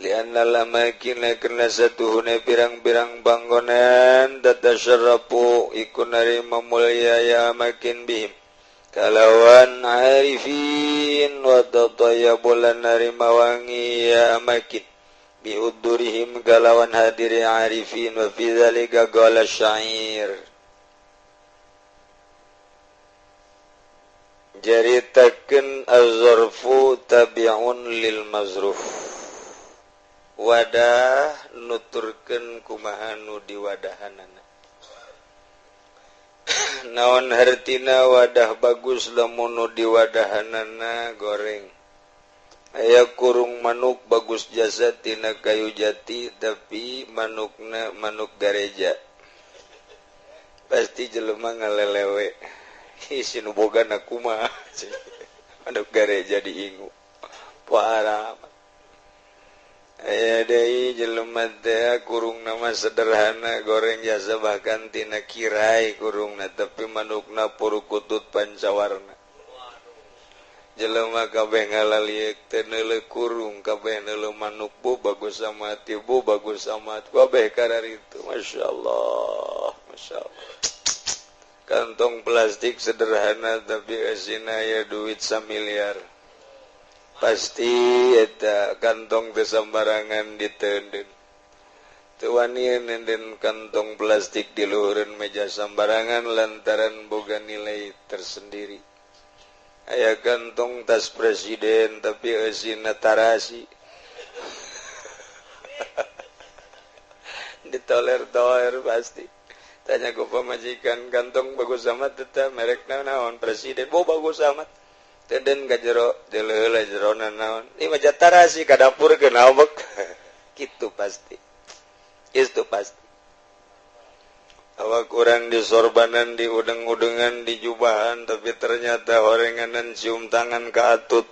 li'anna al amakina karena satuhune pirang-pirang panggonan tatasharrafu iku narima mulya ya amakin bihim kalawan arifin wa tatayyabu lan narima wangi ya amakin bihudurihim kalawan hadiri arifin wa fi dzalika qala syair jaritakeun az-zarfu tabi'un lil mazruf wadah nuturkeun kumaha nu diwadahanana naon hartina wadah bagus lamun nu diwadahanana goreng aya kurung manuk bagus jasa tina kayu jati tapi manukna manuk gareja pasti jelema ngalelewe isi nu bogana kumaha manuk gareja diingu parah aya deui jelema teh kurung nama sederhana goreng jasa bahkan tina kirai kurungna tapi manukna purukutut pancawarna jelema kabeh ngalaliek teh neuleuh kurung kabeh neuleuh manuk bu bagus amat bu bagus amat kabeh kararitu masyaallah masyaallah kantong plastik sederhana tapi eusina aya duit samiliar pasti eta kantong teu sambarangan diteundeun teu wani nenden kantong plastik di luhureun meja sambarangan lantaran boga nilai tersendiri aya kantong tas presiden tapi eusina tarasi ditoler-toler pasti tanya ku pamajikan kantong bagus amat teteh merekna naon presiden bo bagus amat tenden ka jero deuleuh jerona naon ieu mah tarasi ka dapur geuna bek kitu pasti itu pasti awak kurang di sorbanan di udeng-udengan di jubahan tapi ternyata horenganan cium tangan ke atut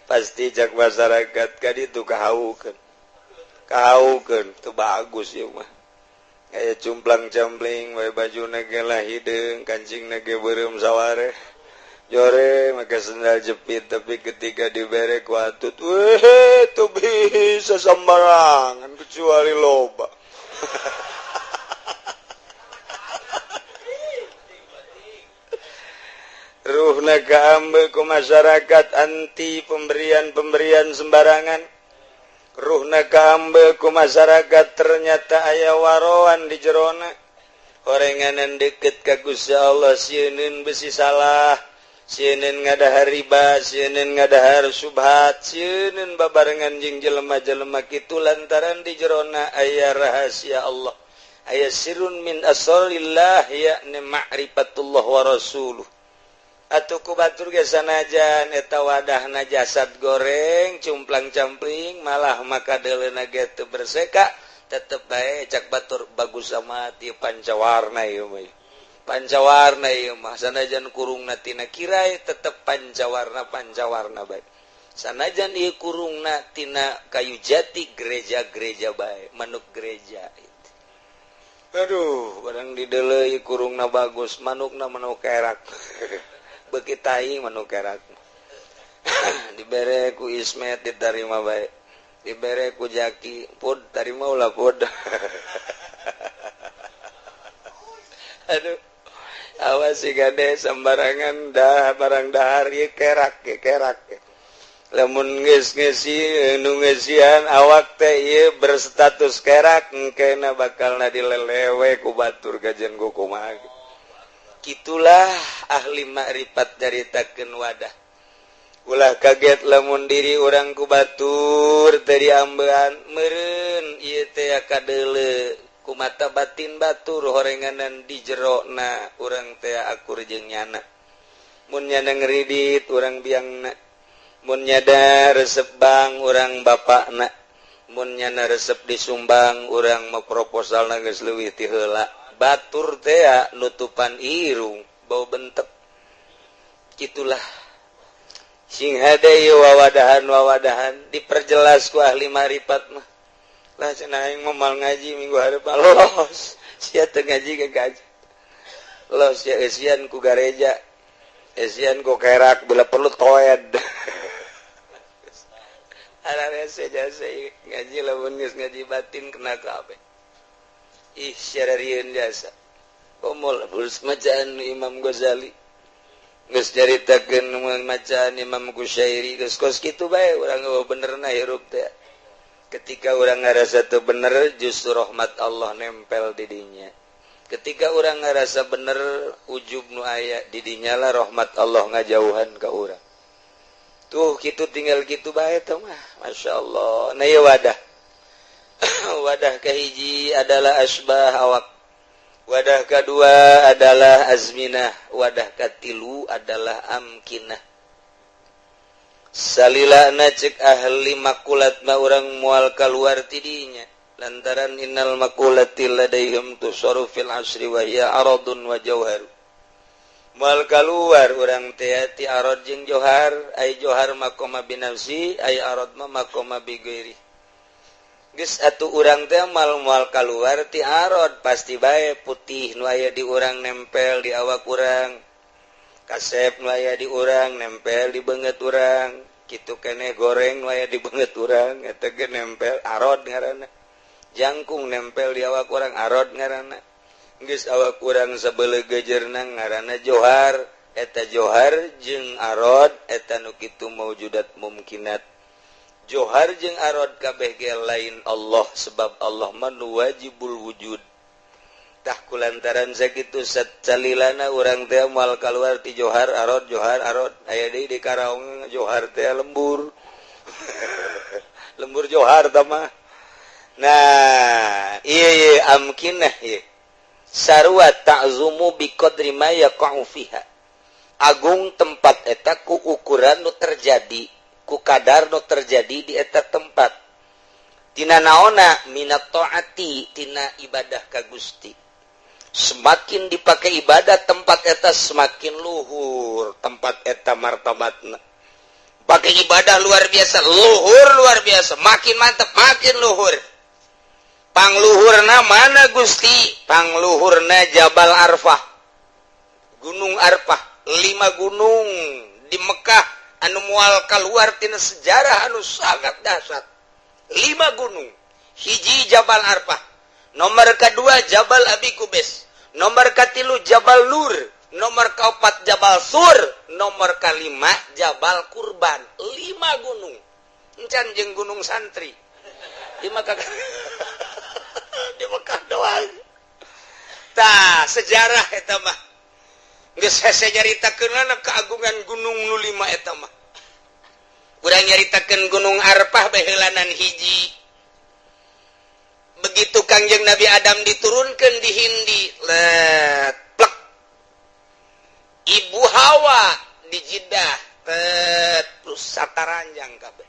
pasti jak masyarakat kan itu kahaukeun kahaukeun teu bagus ieu mah aya cumplang-campling wae bajuna ge lah hideung kancingna ge beureum saware jore make sendal jepit tapi ketika dibere ku atut weh teu bisa sembarangan kecuali loba ruhna kaambe ku masyarakat anti pemberian-pemberian sembarangan ruhna kaambe ku masyarakat ternyata aya waroan di jerona Horenganan deket ka Gusti Allah, sieun besi salah, sieun ngadahar riba, sieun ngadahar subhat, sieun babarengan jeung jelema-jelema kitu lantaran di jerona aya rahasia Allah, aya sirrun min asrarillah, yakni ma'rifatullah wa rasuluh. Atuh ku batur ge sanajan eta wadahna jasad goreng cumplang-campling malah maka deuleuna ge teu berseka, tetep bae cak batur bagus amat ieu pancawarna ieu mah. Pancawarna ieu mah sanajan kurungna tina kirai tetep pancawarna pancawarna bae. Sanajan ieu kurungna tina kayu jati gereja-gereja bae, manuk gereja. Aduh, barang dideuleu kurungna bagus, manukna manuk kerak. Beuki tai manuk kerak. Dibere ku Ismet diterima bae. Dibere ku Jaki pud tarima ulah pud. Aduh, awas si gade sembarangan dah barang dahar ieu kerak ge kerak. Lamun geus ngeusi nu ngeusian awak teh ieu berstatus kerak engkena bakalna dilelewe ku batur gajen kumaha. Kitulah ahli makrifat nyaritakeun wadah. Ulah kaget lamun diri urang ku batur teh diambean meureun ieu teh kadeuleu ku mata batin batur horenganan di jerona urang teh akur jeung nyana. Mun nyana ngeridit urang biangna, mun nyada resep bang urang bapakna, mun nyana resep disumbang urang mah proposalna geus leuwih ti heula. Batur teh nutupan irung bau bentek. Kitulah sing hade ieu wawadahan-wawadahan diperjelas ku ahli marifat mah. Lah cenah aing mah moal ngaji minggu hareup los. Sia teu ngaji ge gaji. Los sia eusian ku gareja. Eusian ku kerak bila perlu toed. Ararese jasa ngaji lamun geus ngaji batin kena kabeh. Ih syararieun jasa. Komol geus macaan Imam Ghazali. Geus nyaritakeun macaan Imam Kusyairi geus kos kitu bae urang benerna hirup teh. Ketika urang ngarasa teu bener justru rahmat Allah nempel di dinya. Ketika urang ngarasa bener ujub nu aya di dinya lah rahmat Allah ngajauhan ka urang. Tuh kitu tinggal kitu bae teh mah. Masyaallah. Nah ieu wadah. Wadah kahiji adalah asbah awak. Wadah kedua adalah azminah, wadah katilu adalah amkinah. Salilana cek ahli makulat mah urang moal kaluar tidinya. Lantaran innal makulati ladaihim tusaru fil asri wa hiya aradun wa jauhar. Moal kaluar urang teh ti arad jeung johar, ai johar maqama binafsi, ai arad mah maqama bi ghairi. Geus atuh urang teh moal kaluar ti arad pasti bae putih nu aya di urang nempel di awak urang. Kasep nu aya di urang nempel di beungeut urang, kitu keneh goreng nu aya di beungeut urang eta ge nempel arad ngaranna. Jangkung nempel di awak urang arad ngaranna. Geus awak urang sabeuleuh geujeurna ngaranna johar, eta johar jeung arad eta nu kitu maujudat mumkinat. Johar jeung arad kabeh ge lain Allah sebab Allah mah nu wajibul wujud. Tah kulantaran sakitu sacalilana urang teh moal kaluar ti johar arad johar arad aya deui di Karawang johar teh lembur. Lembur johar tah mah. Nah, ieu ieu amkinah ieu. Sarua ta'zumu biqadri ma yaqa'u fiha. Agung tempat eta ku ukuran nu terjadi, ku kadar nu terjadi di eta tempat. Tina naona minat taati tina ibadah ka Gusti. Semakin dipakai ibadah tempat eta semakin luhur tempat eta martabatna. Pakai ibadah luar biasa, luhur luar biasa, makin mantap makin luhur. Pangluhurna mana Gusti? Pangluhurna Jabal Arfah. Gunung Arfah, 5 gunung di Mekah anu moal kaluar tina sejarah anu sangat dahsyat. 5 gunung. Hiji Jabal Arfah, nomor kedua Jabal Abi Kubes, nomor katilu Jabal Nur, nomor keempat Jabal Sur, nomor kelima Jabal Kurban. 5 gunung. Encan jeung gunung santri. Di Mekah di Mekah doang. Tah, sejarah eta mah geus hese nyaritakeun keagungan gunung nu lima eta mah. Urang nyaritakeun Gunung Arfah baheulanan hiji. Begitu Kangjeng Nabi Adam diturunkan di Hindi, let plek. Ibu Hawa di Jeddah, tet, terus sataranjang kabeh.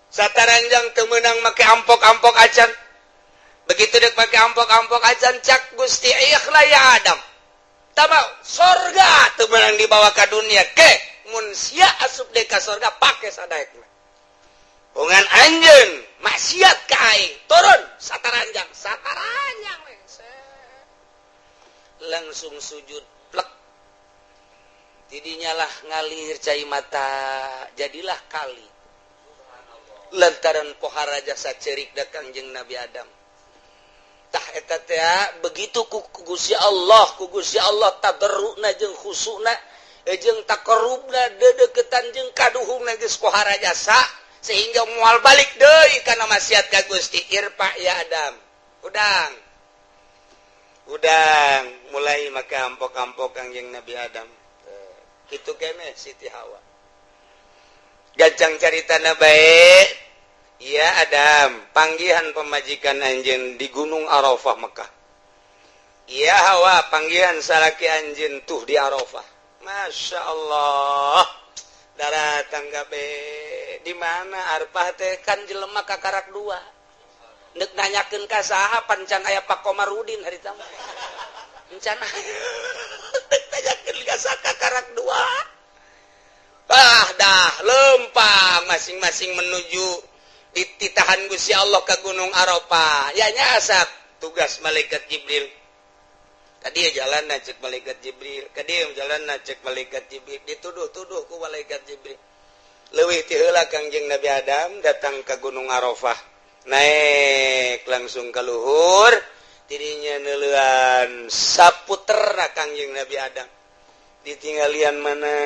Sataranjang teu meunang make ampok-ampok acan. Begitu dek make ampok-ampok acan, cak Gusti, "Ikhla ya Adam." Tama sorga teu meunang dibawa ka dunia ke mun sia asup deui ka sorga pake sadaekna. Ungan anjeun maksiat ka aing, turun sataranjang, sataranjang we. Langsung sujud plek. Tidinyalah ngalir cai mata, jadilah kali. Lantaran pohara jasa cerik da Kangjeng Nabi Adam. Tah, eta teh begitu ku Gusti Allah, ku Gusti Allah tadarruna jeung khusuna jeung taqarrubna, dedeketan jeung kaduhungna, geus pohara jasa sehingga mual balik deui kana maksiat ka Gusti. "Irfa ya Adam." Udang. Udang mulai maka ampok-ampok Kangjeng Nabi Adam. Kitu kene Siti Hawa. Gancang caritana bae. "Ya Adam, panggihan pemajikan anjeun di Gunung Arafah Mekah. Ya Hawa, panggihan salaki anjeun tuh di Arafah." Masya Allah. Daratang be di mana Arfah teh kan jelema kakarak dua. Nek nanyakeun ka saha, pan can aya Pak Komarudin harita mah. Encan nek nanyakeun ka saha, kakarak dua. Ah, dah lempang masing-masing menuju dititahan Gusti Allah ke Gunung Arafah. Ya nyasap tugas malaikat Jibril. Tadi ya jalan cek malaikat Jibril, kadieu jalan cek malaikat Jibril, dituduh-tuduh ku malaikat Jibril. Leuwih ti heula Kangjeng Nabi Adam datang ke Gunung Arafah. Naik langsung ke luhur, dirinya neuleuan saputerna Kangjeng Nabi Adam. Ditinggalian mana?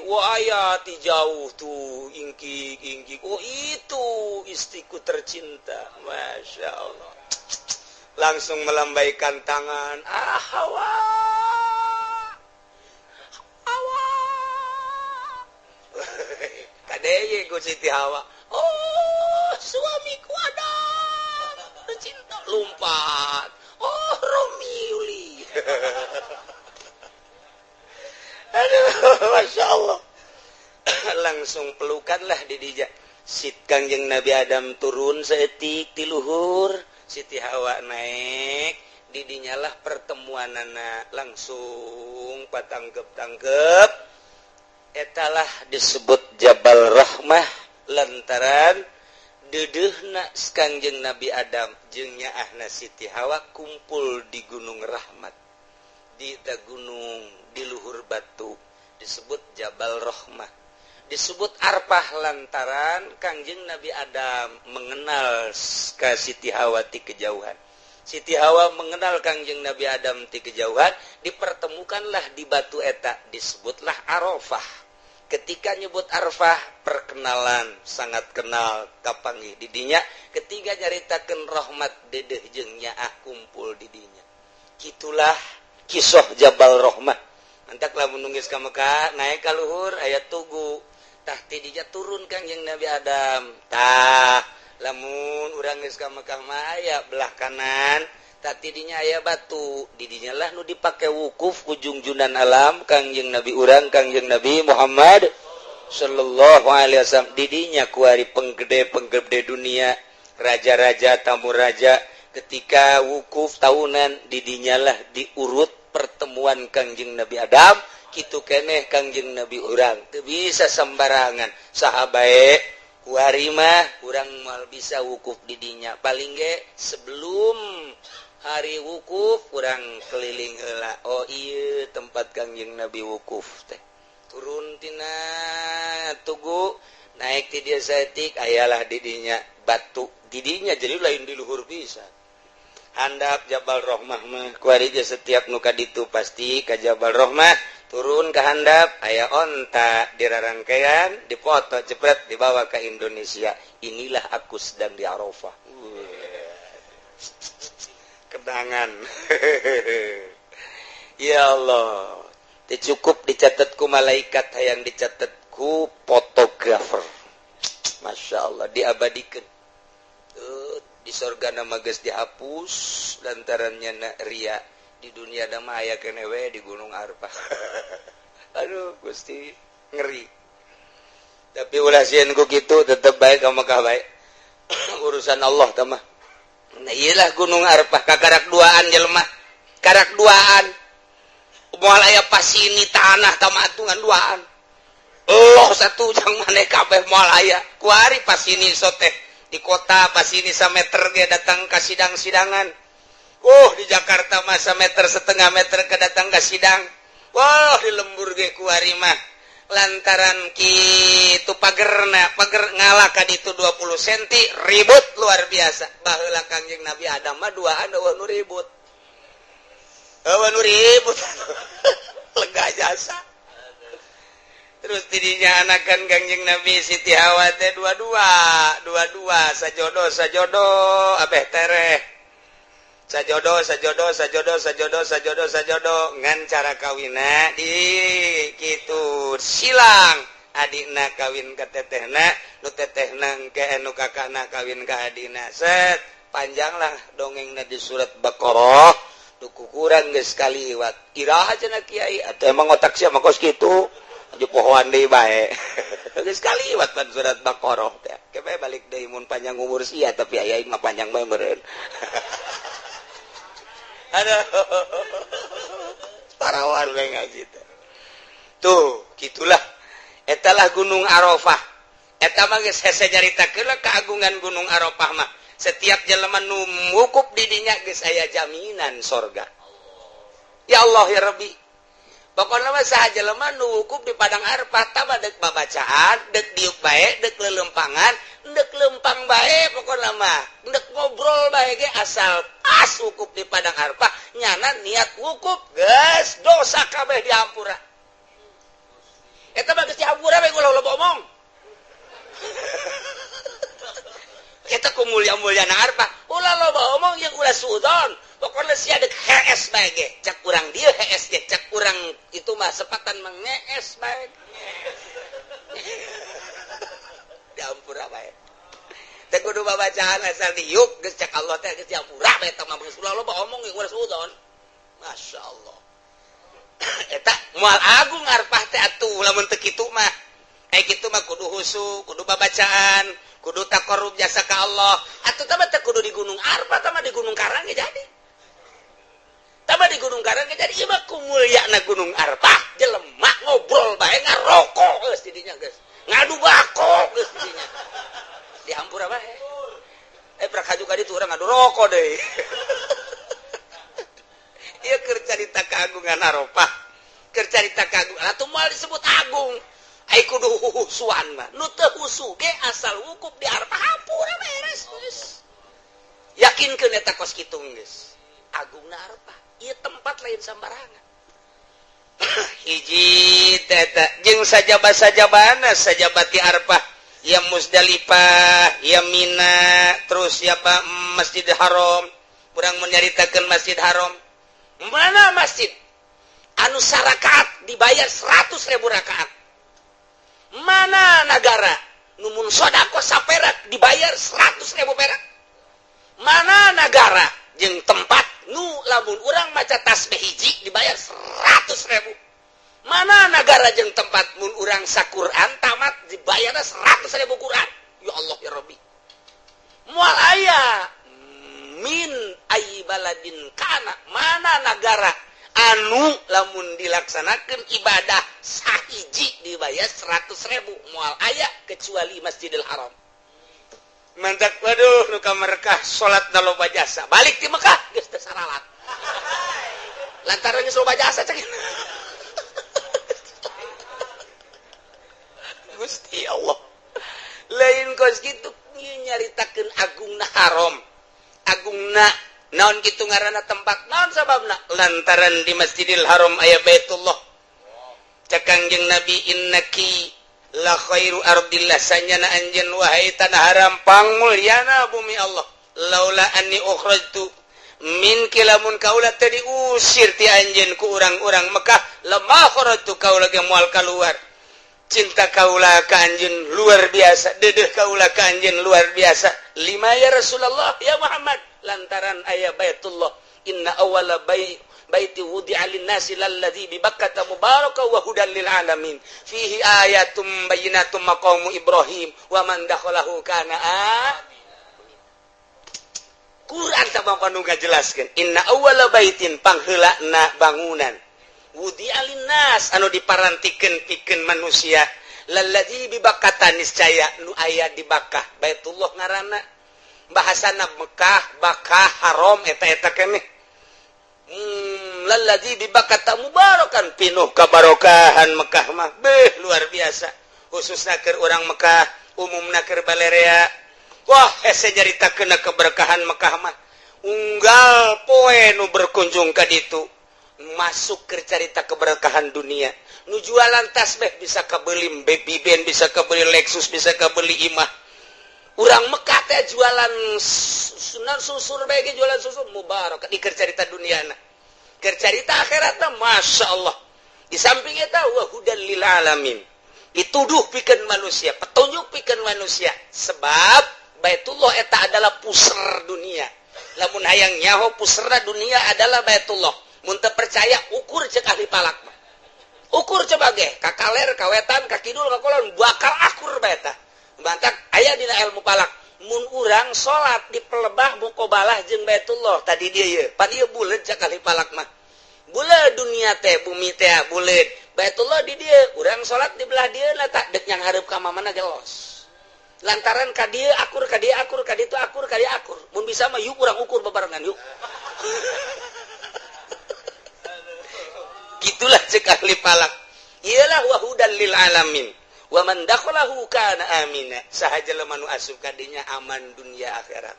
Wah, aya ti jauh tuh ingkik ingkik. Oh, itu istriku tercinta. Masya Allah. Langsung melambaikan tangan. Ah, Hawa. Hawa. Kadeye ku Siti Hawa. "Oh, suamiku Adam tercinta." Lompat. "Oh, Romiuli." Aduh, Masya Allah. Langsung pelukanlah di dija. Sit Kangjeng Nabi Adam turun saeutik ti luhur, Siti Hawa naik, didinyalah pertemuan anak langsung patangkep-tangkep. Etalah disebut Jabal Rahmah lantaran dedehna Kangjeng Nabi Adam jeung nyaahna Siti Hawa kumpul di Gunung Rahmat, di ta gunung di luhur batu disebut Jabal Rahmah. Disebut Arfah lantaran Kangjeng Nabi Adam mengenal ka Siti Hawa ti kejauhan, Siti Hawa mengenal Kangjeng Nabi Adam ti kejauhan, dipertemukanlah di batu eta, disebutlah Arafah. Ketika nyebut Arfah, perkenalan, sangat kenal, kapanggih didinya. Ketika nyaritakeun rahmat, dedeh jeung nyaah kumpul didinya. Gitulah kisah Jabal Rahmah. Mantak lamun nungis ka Mekah, naik ka luhur aya tugu. Tah, ti dinya turun Kangjeng Nabi Adam. Tah, lamun urang geus ka Mekah mah aya belah kanan, tah, tidinya aya batu. Didinya lah nu dipake wukuf ku junjunan alam, Kangjeng Nabi urang, Kangjeng Nabi Muhammad sallallahu alaihi wasallam. Didinya kuari penggede-penggede dunia, raja-raja, tamu raja, ketika wukuf tahunan didinyalah diurut pertemuan Kangjeng Nabi Adam. Kitu keneh Kangjeng Nabi urang, teu bisa sembarangan saha bae. Kuari mah urang moal bisa wukuf didinya, paling ge sebelum hari wukuf kurang keliling heula. Oh iya, tempat Kangjeng Nabi wukuf teh turun tina tugu, naik ti dia saeutik, ayalah didinya batu didinya, jadi lain di luhur bisa. Handap Jabal Rohmah mah kuari setiap nu ka ditu pasti ka Jabal Rohmah, turun ke handap aya onta di rarangkaian, dipoto cepet, dibawa ke Indonesia, "Inilah aku sedang di Arafah." Kenangan. Ya Allah, cukup dicatat ku malaikat, hayang dicatat ku fotografer. Masya Allah, diabadikan. Di sorga nama geus dihapus lantarannya na ria, di dunia nama aya keneh we di Gunung Arfah. Aduh Gusti, ngeri. Tapi ulah sieun ku kitu, tetep baik ka Mekah baik, urusan Allah tah mah. Nah, iyalah Gunung Arfah kakarak duaan jelema, karak duaan, moal aya pasini tanah tamatungan duaan. Allah satu jang maneh kabeh moal aya. Kuari pasini soteh di kota pasini sameter ge datang ka sidang-sidangan. Oh, di Jakarta masa meter setengah meter ke datang ke sidang. Wah, di lembur ge kuari mah lantaran kitu pagerna, pager ngalah ka ditu 20 cm, ribut luar biasa. Baheula Kangjeng Nabi Adam mah duaan, euweuh nu ribut, euweuh nu ribut, lega jasa. Terus tidinya anakan Kangjeng Nabi Siti Hawa teh dua-dua, dua-dua, sajodo sajodo, abeh tereh sajodo sajodo sajodo sajodo sajodo sajodo. Ngan cara kawina di gitu, silang, adikna kawin ke tetehna, nu tetehna ke nu kakakna kawin ke adikna. Set, panjanglah dongengna di surat Baqarah. Nu kukurang geus kaliwat iraha cenah kiai, atau emang otak sia mah kos kitu aja, pohoan deui bae. Geus kaliwat pan surat Baqarah teh. Ke balik deui mun panjang umur sia, tapi aya mah panjang bae meureun. Aduh, parawan we ngaji teh. Tuh, gitulah. Etalah Gunung Arafah. Eta mah geus hese nyaritakeun keagungan Gunung Arafah mah. Setiap jelema nu wukuf di dinya geus aya jaminan sorga. Ya Allah ya Rabbi. Pokoknya mah saha jelema nu wukuf di Padang Arafah, tah dek babacaan, dek diuk bae, dek lelempangan, dek lempang bae, pokoknya mah dek ngobrol bae ge, asal pas wukuf di Padang Arafah nyana niat wukuf, geus dosa kabeh dihampura. Eta mah geus dihampura bae, ulah loba omong. Eta ku mulia-muliana Arafah, ulah loba omong jeung ulah suudzon. Pokoknya sia dek hees bae ge, cak urang dieu hees ge, cak urang itu mah sepatan mengees bae, diampura bae. Teh kudu babacaan, asal diuk geus, cak Allah teh geus diampura bae. Eta mah geus ulah loba omong jeung ulah suudzon. Masya Allah, eta moal agung Arfah teh atuh lamun teu kitu mah. Eh, kitu mah kudu husu, kudu babacaan, kudu taqarrub jasa ka Allah atuh. Tah teh kudu di Gunung Arfah, tah mah di Gunung Karang ge jadi, tah di Gunung Karang ge jadi. Ieu mah kumulyana Gunung Arfah, jelema ngobrol bae, ngarokok geus di dinya, geus ngadu bako geus di dinya, dihampura bae. Eh, prak haju ka ditu urang ngadu rokok deui. Ieu keur carita keagungan Arafah, keur carita keagungan atuh moal disebut agung ai kudu husuan mah. Nu teu husu ge asal wukuf di Arafah, hampura, beres geus. Yakinkeun eta kos kitu geus agungna Arafah. Ieu tempat lain sambarangan. Hiji teta jeung sajaba-sajabana, sajabati Arafah ya, Musdalifah ya, Mina, terus siapa, Masjid Haram. Kurang menyaritakan Masjid Haram, mana masjid anu sarakaat dibayar 100.000 rakaat? Mana negara nu mun sodako saperak dibayar 100.000 perak? Mana negara jeung tempat nu lamun urang maca tasbih hiji dibayar 100.000? Mana negara jeung tempat mun urang saquran tamat dibayar 100.000 Quran? Ya Allah ya Rabbi, moal aya. Min ayyi baladin kana, mana negara anu lamun dilaksanakan ibadah sahiji dibayar 100.000? Moal aya kecuali Masjidil Haram. Mantak waduh, nu ka Mekah salat na loba jasa, balik di Mekah geus teu saralat lantaran geus loba jasa cek. Gusti Allah, lain kos kitu nyaritakeun agungna haram, agungna naon kitu ngaranna tempat. Naon sababna? Lantaran di Masjidil Haram aya Baitullah. Cek Kangjeng Nabi, innaki la khairu ardillah, sanyana anjeun wahai tanah haram pangmulyana bumi Allah. Laula anni ukhrajtu Min lamun kaula teu diusir ti anjeun ku urang-urang Mekah, lama kharajtu, kaula ge moal kaluar. Cinta kaula ka anjeun luar biasa, dedeh kaula ka anjeun luar biasa. Lima ya Rasulullah, ya Muhammad? Lantaran aya Baitullah. Inna awwala baiti wudi'a lin-nasi lalladzi bi Bakkata mubaraka wa hudan lil alamin, fihi ayatum bayyinatum maqamu Ibrahim wa man dakhalahu kana. Quran tak panu ngajelaskeun, inna awwala baitin, pangheulana bangunan, wudi'a linnas, anu diparantikeun pikeun manusia, lalladzi bi Bakkata, niscaya nu aya di Bakkah. Baitullah ngaranna, bahasana Mekah, Bakah, Haram, eta-eta keneh. Lalladzi bi Bakkata mubarakan, pinuh kabarokahan Mekah mah, beh, luar biasa, khususna keur urang Mekah, umumna keur balerea. Wah, hese nyaritakeun keberkahan Mekah mah. Unggal poe nu berkunjung ka ditu masuk ke carita keberkahan dunia. Nu jualan tasbih bisa kebeli baby band, bisa kebeli Lexus, bisa kebeli imah. Urang Mekah teh jualan sunan susur bae, jualan susur mubarak di keur carita duniana. Keur carita akhiratna, Masya Allah. Di samping eta, wa hudan lil alamin, dituduh pikeun manusia, petunjuk pikeun manusia, sebab Baitullah eta adalah pusar dunia. Lamun hayang nyaho pusarna dunia adalah Baitullah, mun teu percaya ukur, cek ahli falak mah. Ukur coba ge ka kaler, ka wetan, ka kidul, ka kulon, bakal akur bae eta. Bantak aya dina ilmu falak, mun urang salat di pelebah muqabalah jeung Baitullah tadi dia ye pan ieu buleut, cek ahli falak mah. Buleut dunia teh, bumi teh buleut, Baitullah di dieu, urang salat di belah dieu lah, tak dek yang hareup ka mana ge los, lantaran ka dieu akur, ka dieu akur, ka ditu akur, ka dieu akur. Mun bisa mah yuk urang ukur babarengan yuk. Gitulah cek ahli falak. Iyalah, wa hudan lil alamin wa man dakhalahu kana amina, saha jelema nu asup ka dinya aman dunia akhirat.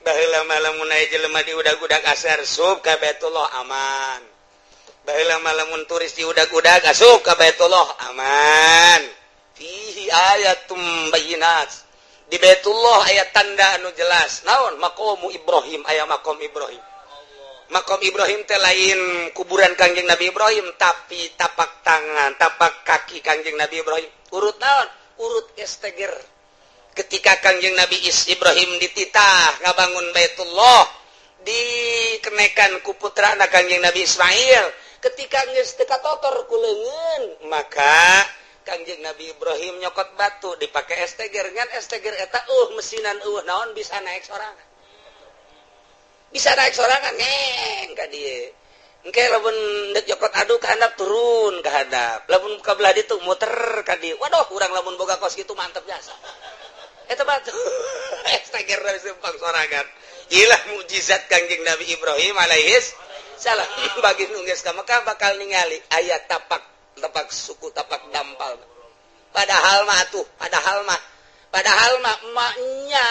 Baheula mah lamun aya jelema di udag-udag asar sup ka Baitullah aman. Baheula mah lamun turis di udag-udag asup ka Baitullah aman. Fihi ayatum bayyinat, di Baitullah aya tanda anu jelas. Naon? Maqamu Ibrahim, aya maqam Ibrahim. Makom Ibrahim teh lain kuburan Kangjeng Nabi Ibrahim, tapi tapak tangan, tapak kaki Kangjeng Nabi Ibrahim. Urut naon? Urut esteger. Ketika Kangjeng Nabi Ibrahim dititah ngabangun Baitullah, dikenekan ku putrana Kangjeng Nabi Ismail. Ketika geus teu katotor ku leungeun, maka Kangjeng Nabi Ibrahim nyokot batu dipakai esteger. Ngan esteger eta mesinan, naon, bisa naik sorangan, bisa naik sorangan ngeng ka dieu. Engke lamun dek nyokot adu ka handap, turun ka handap, lamun ka belah ditu muter ka dieu. Waduh, urang lamun boga kos kitu mantep jasa. Eta batu esteger dari simpang sorangan. Ilah mukjizat Kangjeng Nabi Ibrahim alaihis salam. Bagi nu geus ka Mekah bakal ningali aya tapak, tapak suku, tapak dampal. Padahal mah tuh, padahal mah emaknya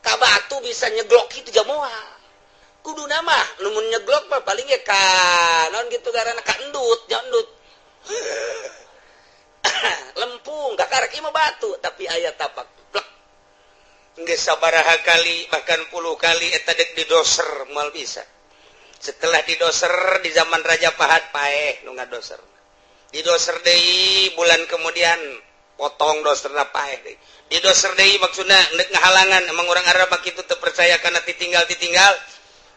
ka batu bisa nyeglok itu jamoal. Kudu nama lamun nyeglok mah paling ya ka naon gitu, karena ka endut, nya endut lempung kakarek mah batu, tapi aya tapak plek. Geus sabaraha kali, bahkan puluh kali eta dek didoser moal bisa. Setelah didoser di zaman Raja Fahad, paeh nu ngadoser. Didoser deui bulan kemudian, potong doserna, paeh deui. Didoser deui, maksudna nek ngahalangan. Emang orang Arab kitu, teu percaya karena ditinggal-ditinggal.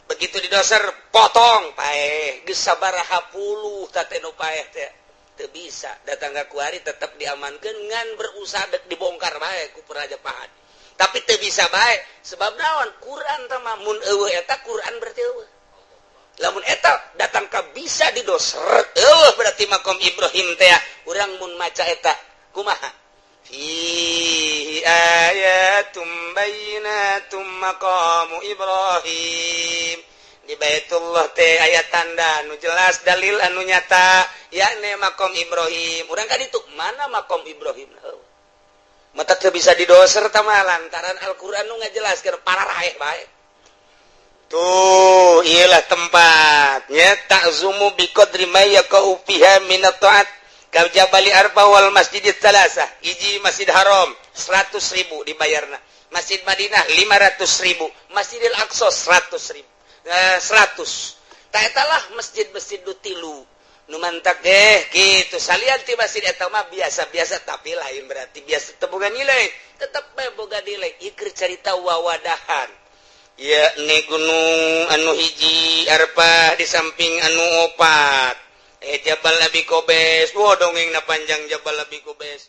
Begitu didoser, potong, paeh. Geus sabaraha puluh teh nu paeh teh, teu bisa. Datang ka kuari tetep diamankeun, ngan berusaha dek dibongkar bae ku Raja Fahad, tapi teu bisa bae. Sebab naon? Quran teh mah mun eueuh eta Quran berarti eueuh. Lamun eta datang ka bisa didoser, eueuh berarti makom Ibrahim teh. Urang mun maca eta kumaha? Fihi ayatum bayyinatum maqamu Ibrahim. Di Baitullah teh aya tanda anu jelas, dalil anu nyata, yakni makom Ibrahim. Urang ka ditu, mana makom Ibrahim? Mata teu bisa didoser tah mah, lantaran Al-Qur'an nu ngajelaskeun pararaeh bae. Tuh, iyalah tempatnya. Ta'zumu biqadri ma yaqa'u fiha min at-ta'at ka Jabali Arfa wal Masjidit Tsalasah. Hiji Masjid Haram 100.000 dibayarna, Masjid Madinah 500.000, Masjidil Aqsa 100.000. 100. Tah, eta lah masjid-masjid nu tilu nu mantak deh gitu. Salian ti masjid eta mah biasa-biasa, tapi lain berarti biasa teu boga nilai, tetep bae boga nilai. Ieu keur carita wawadahan ya. Ini gunung anu hiji Arfah di samping anu opat, Jabal Abi Qubais. Wah, dongeng na panjang Jabal Abi Qubais.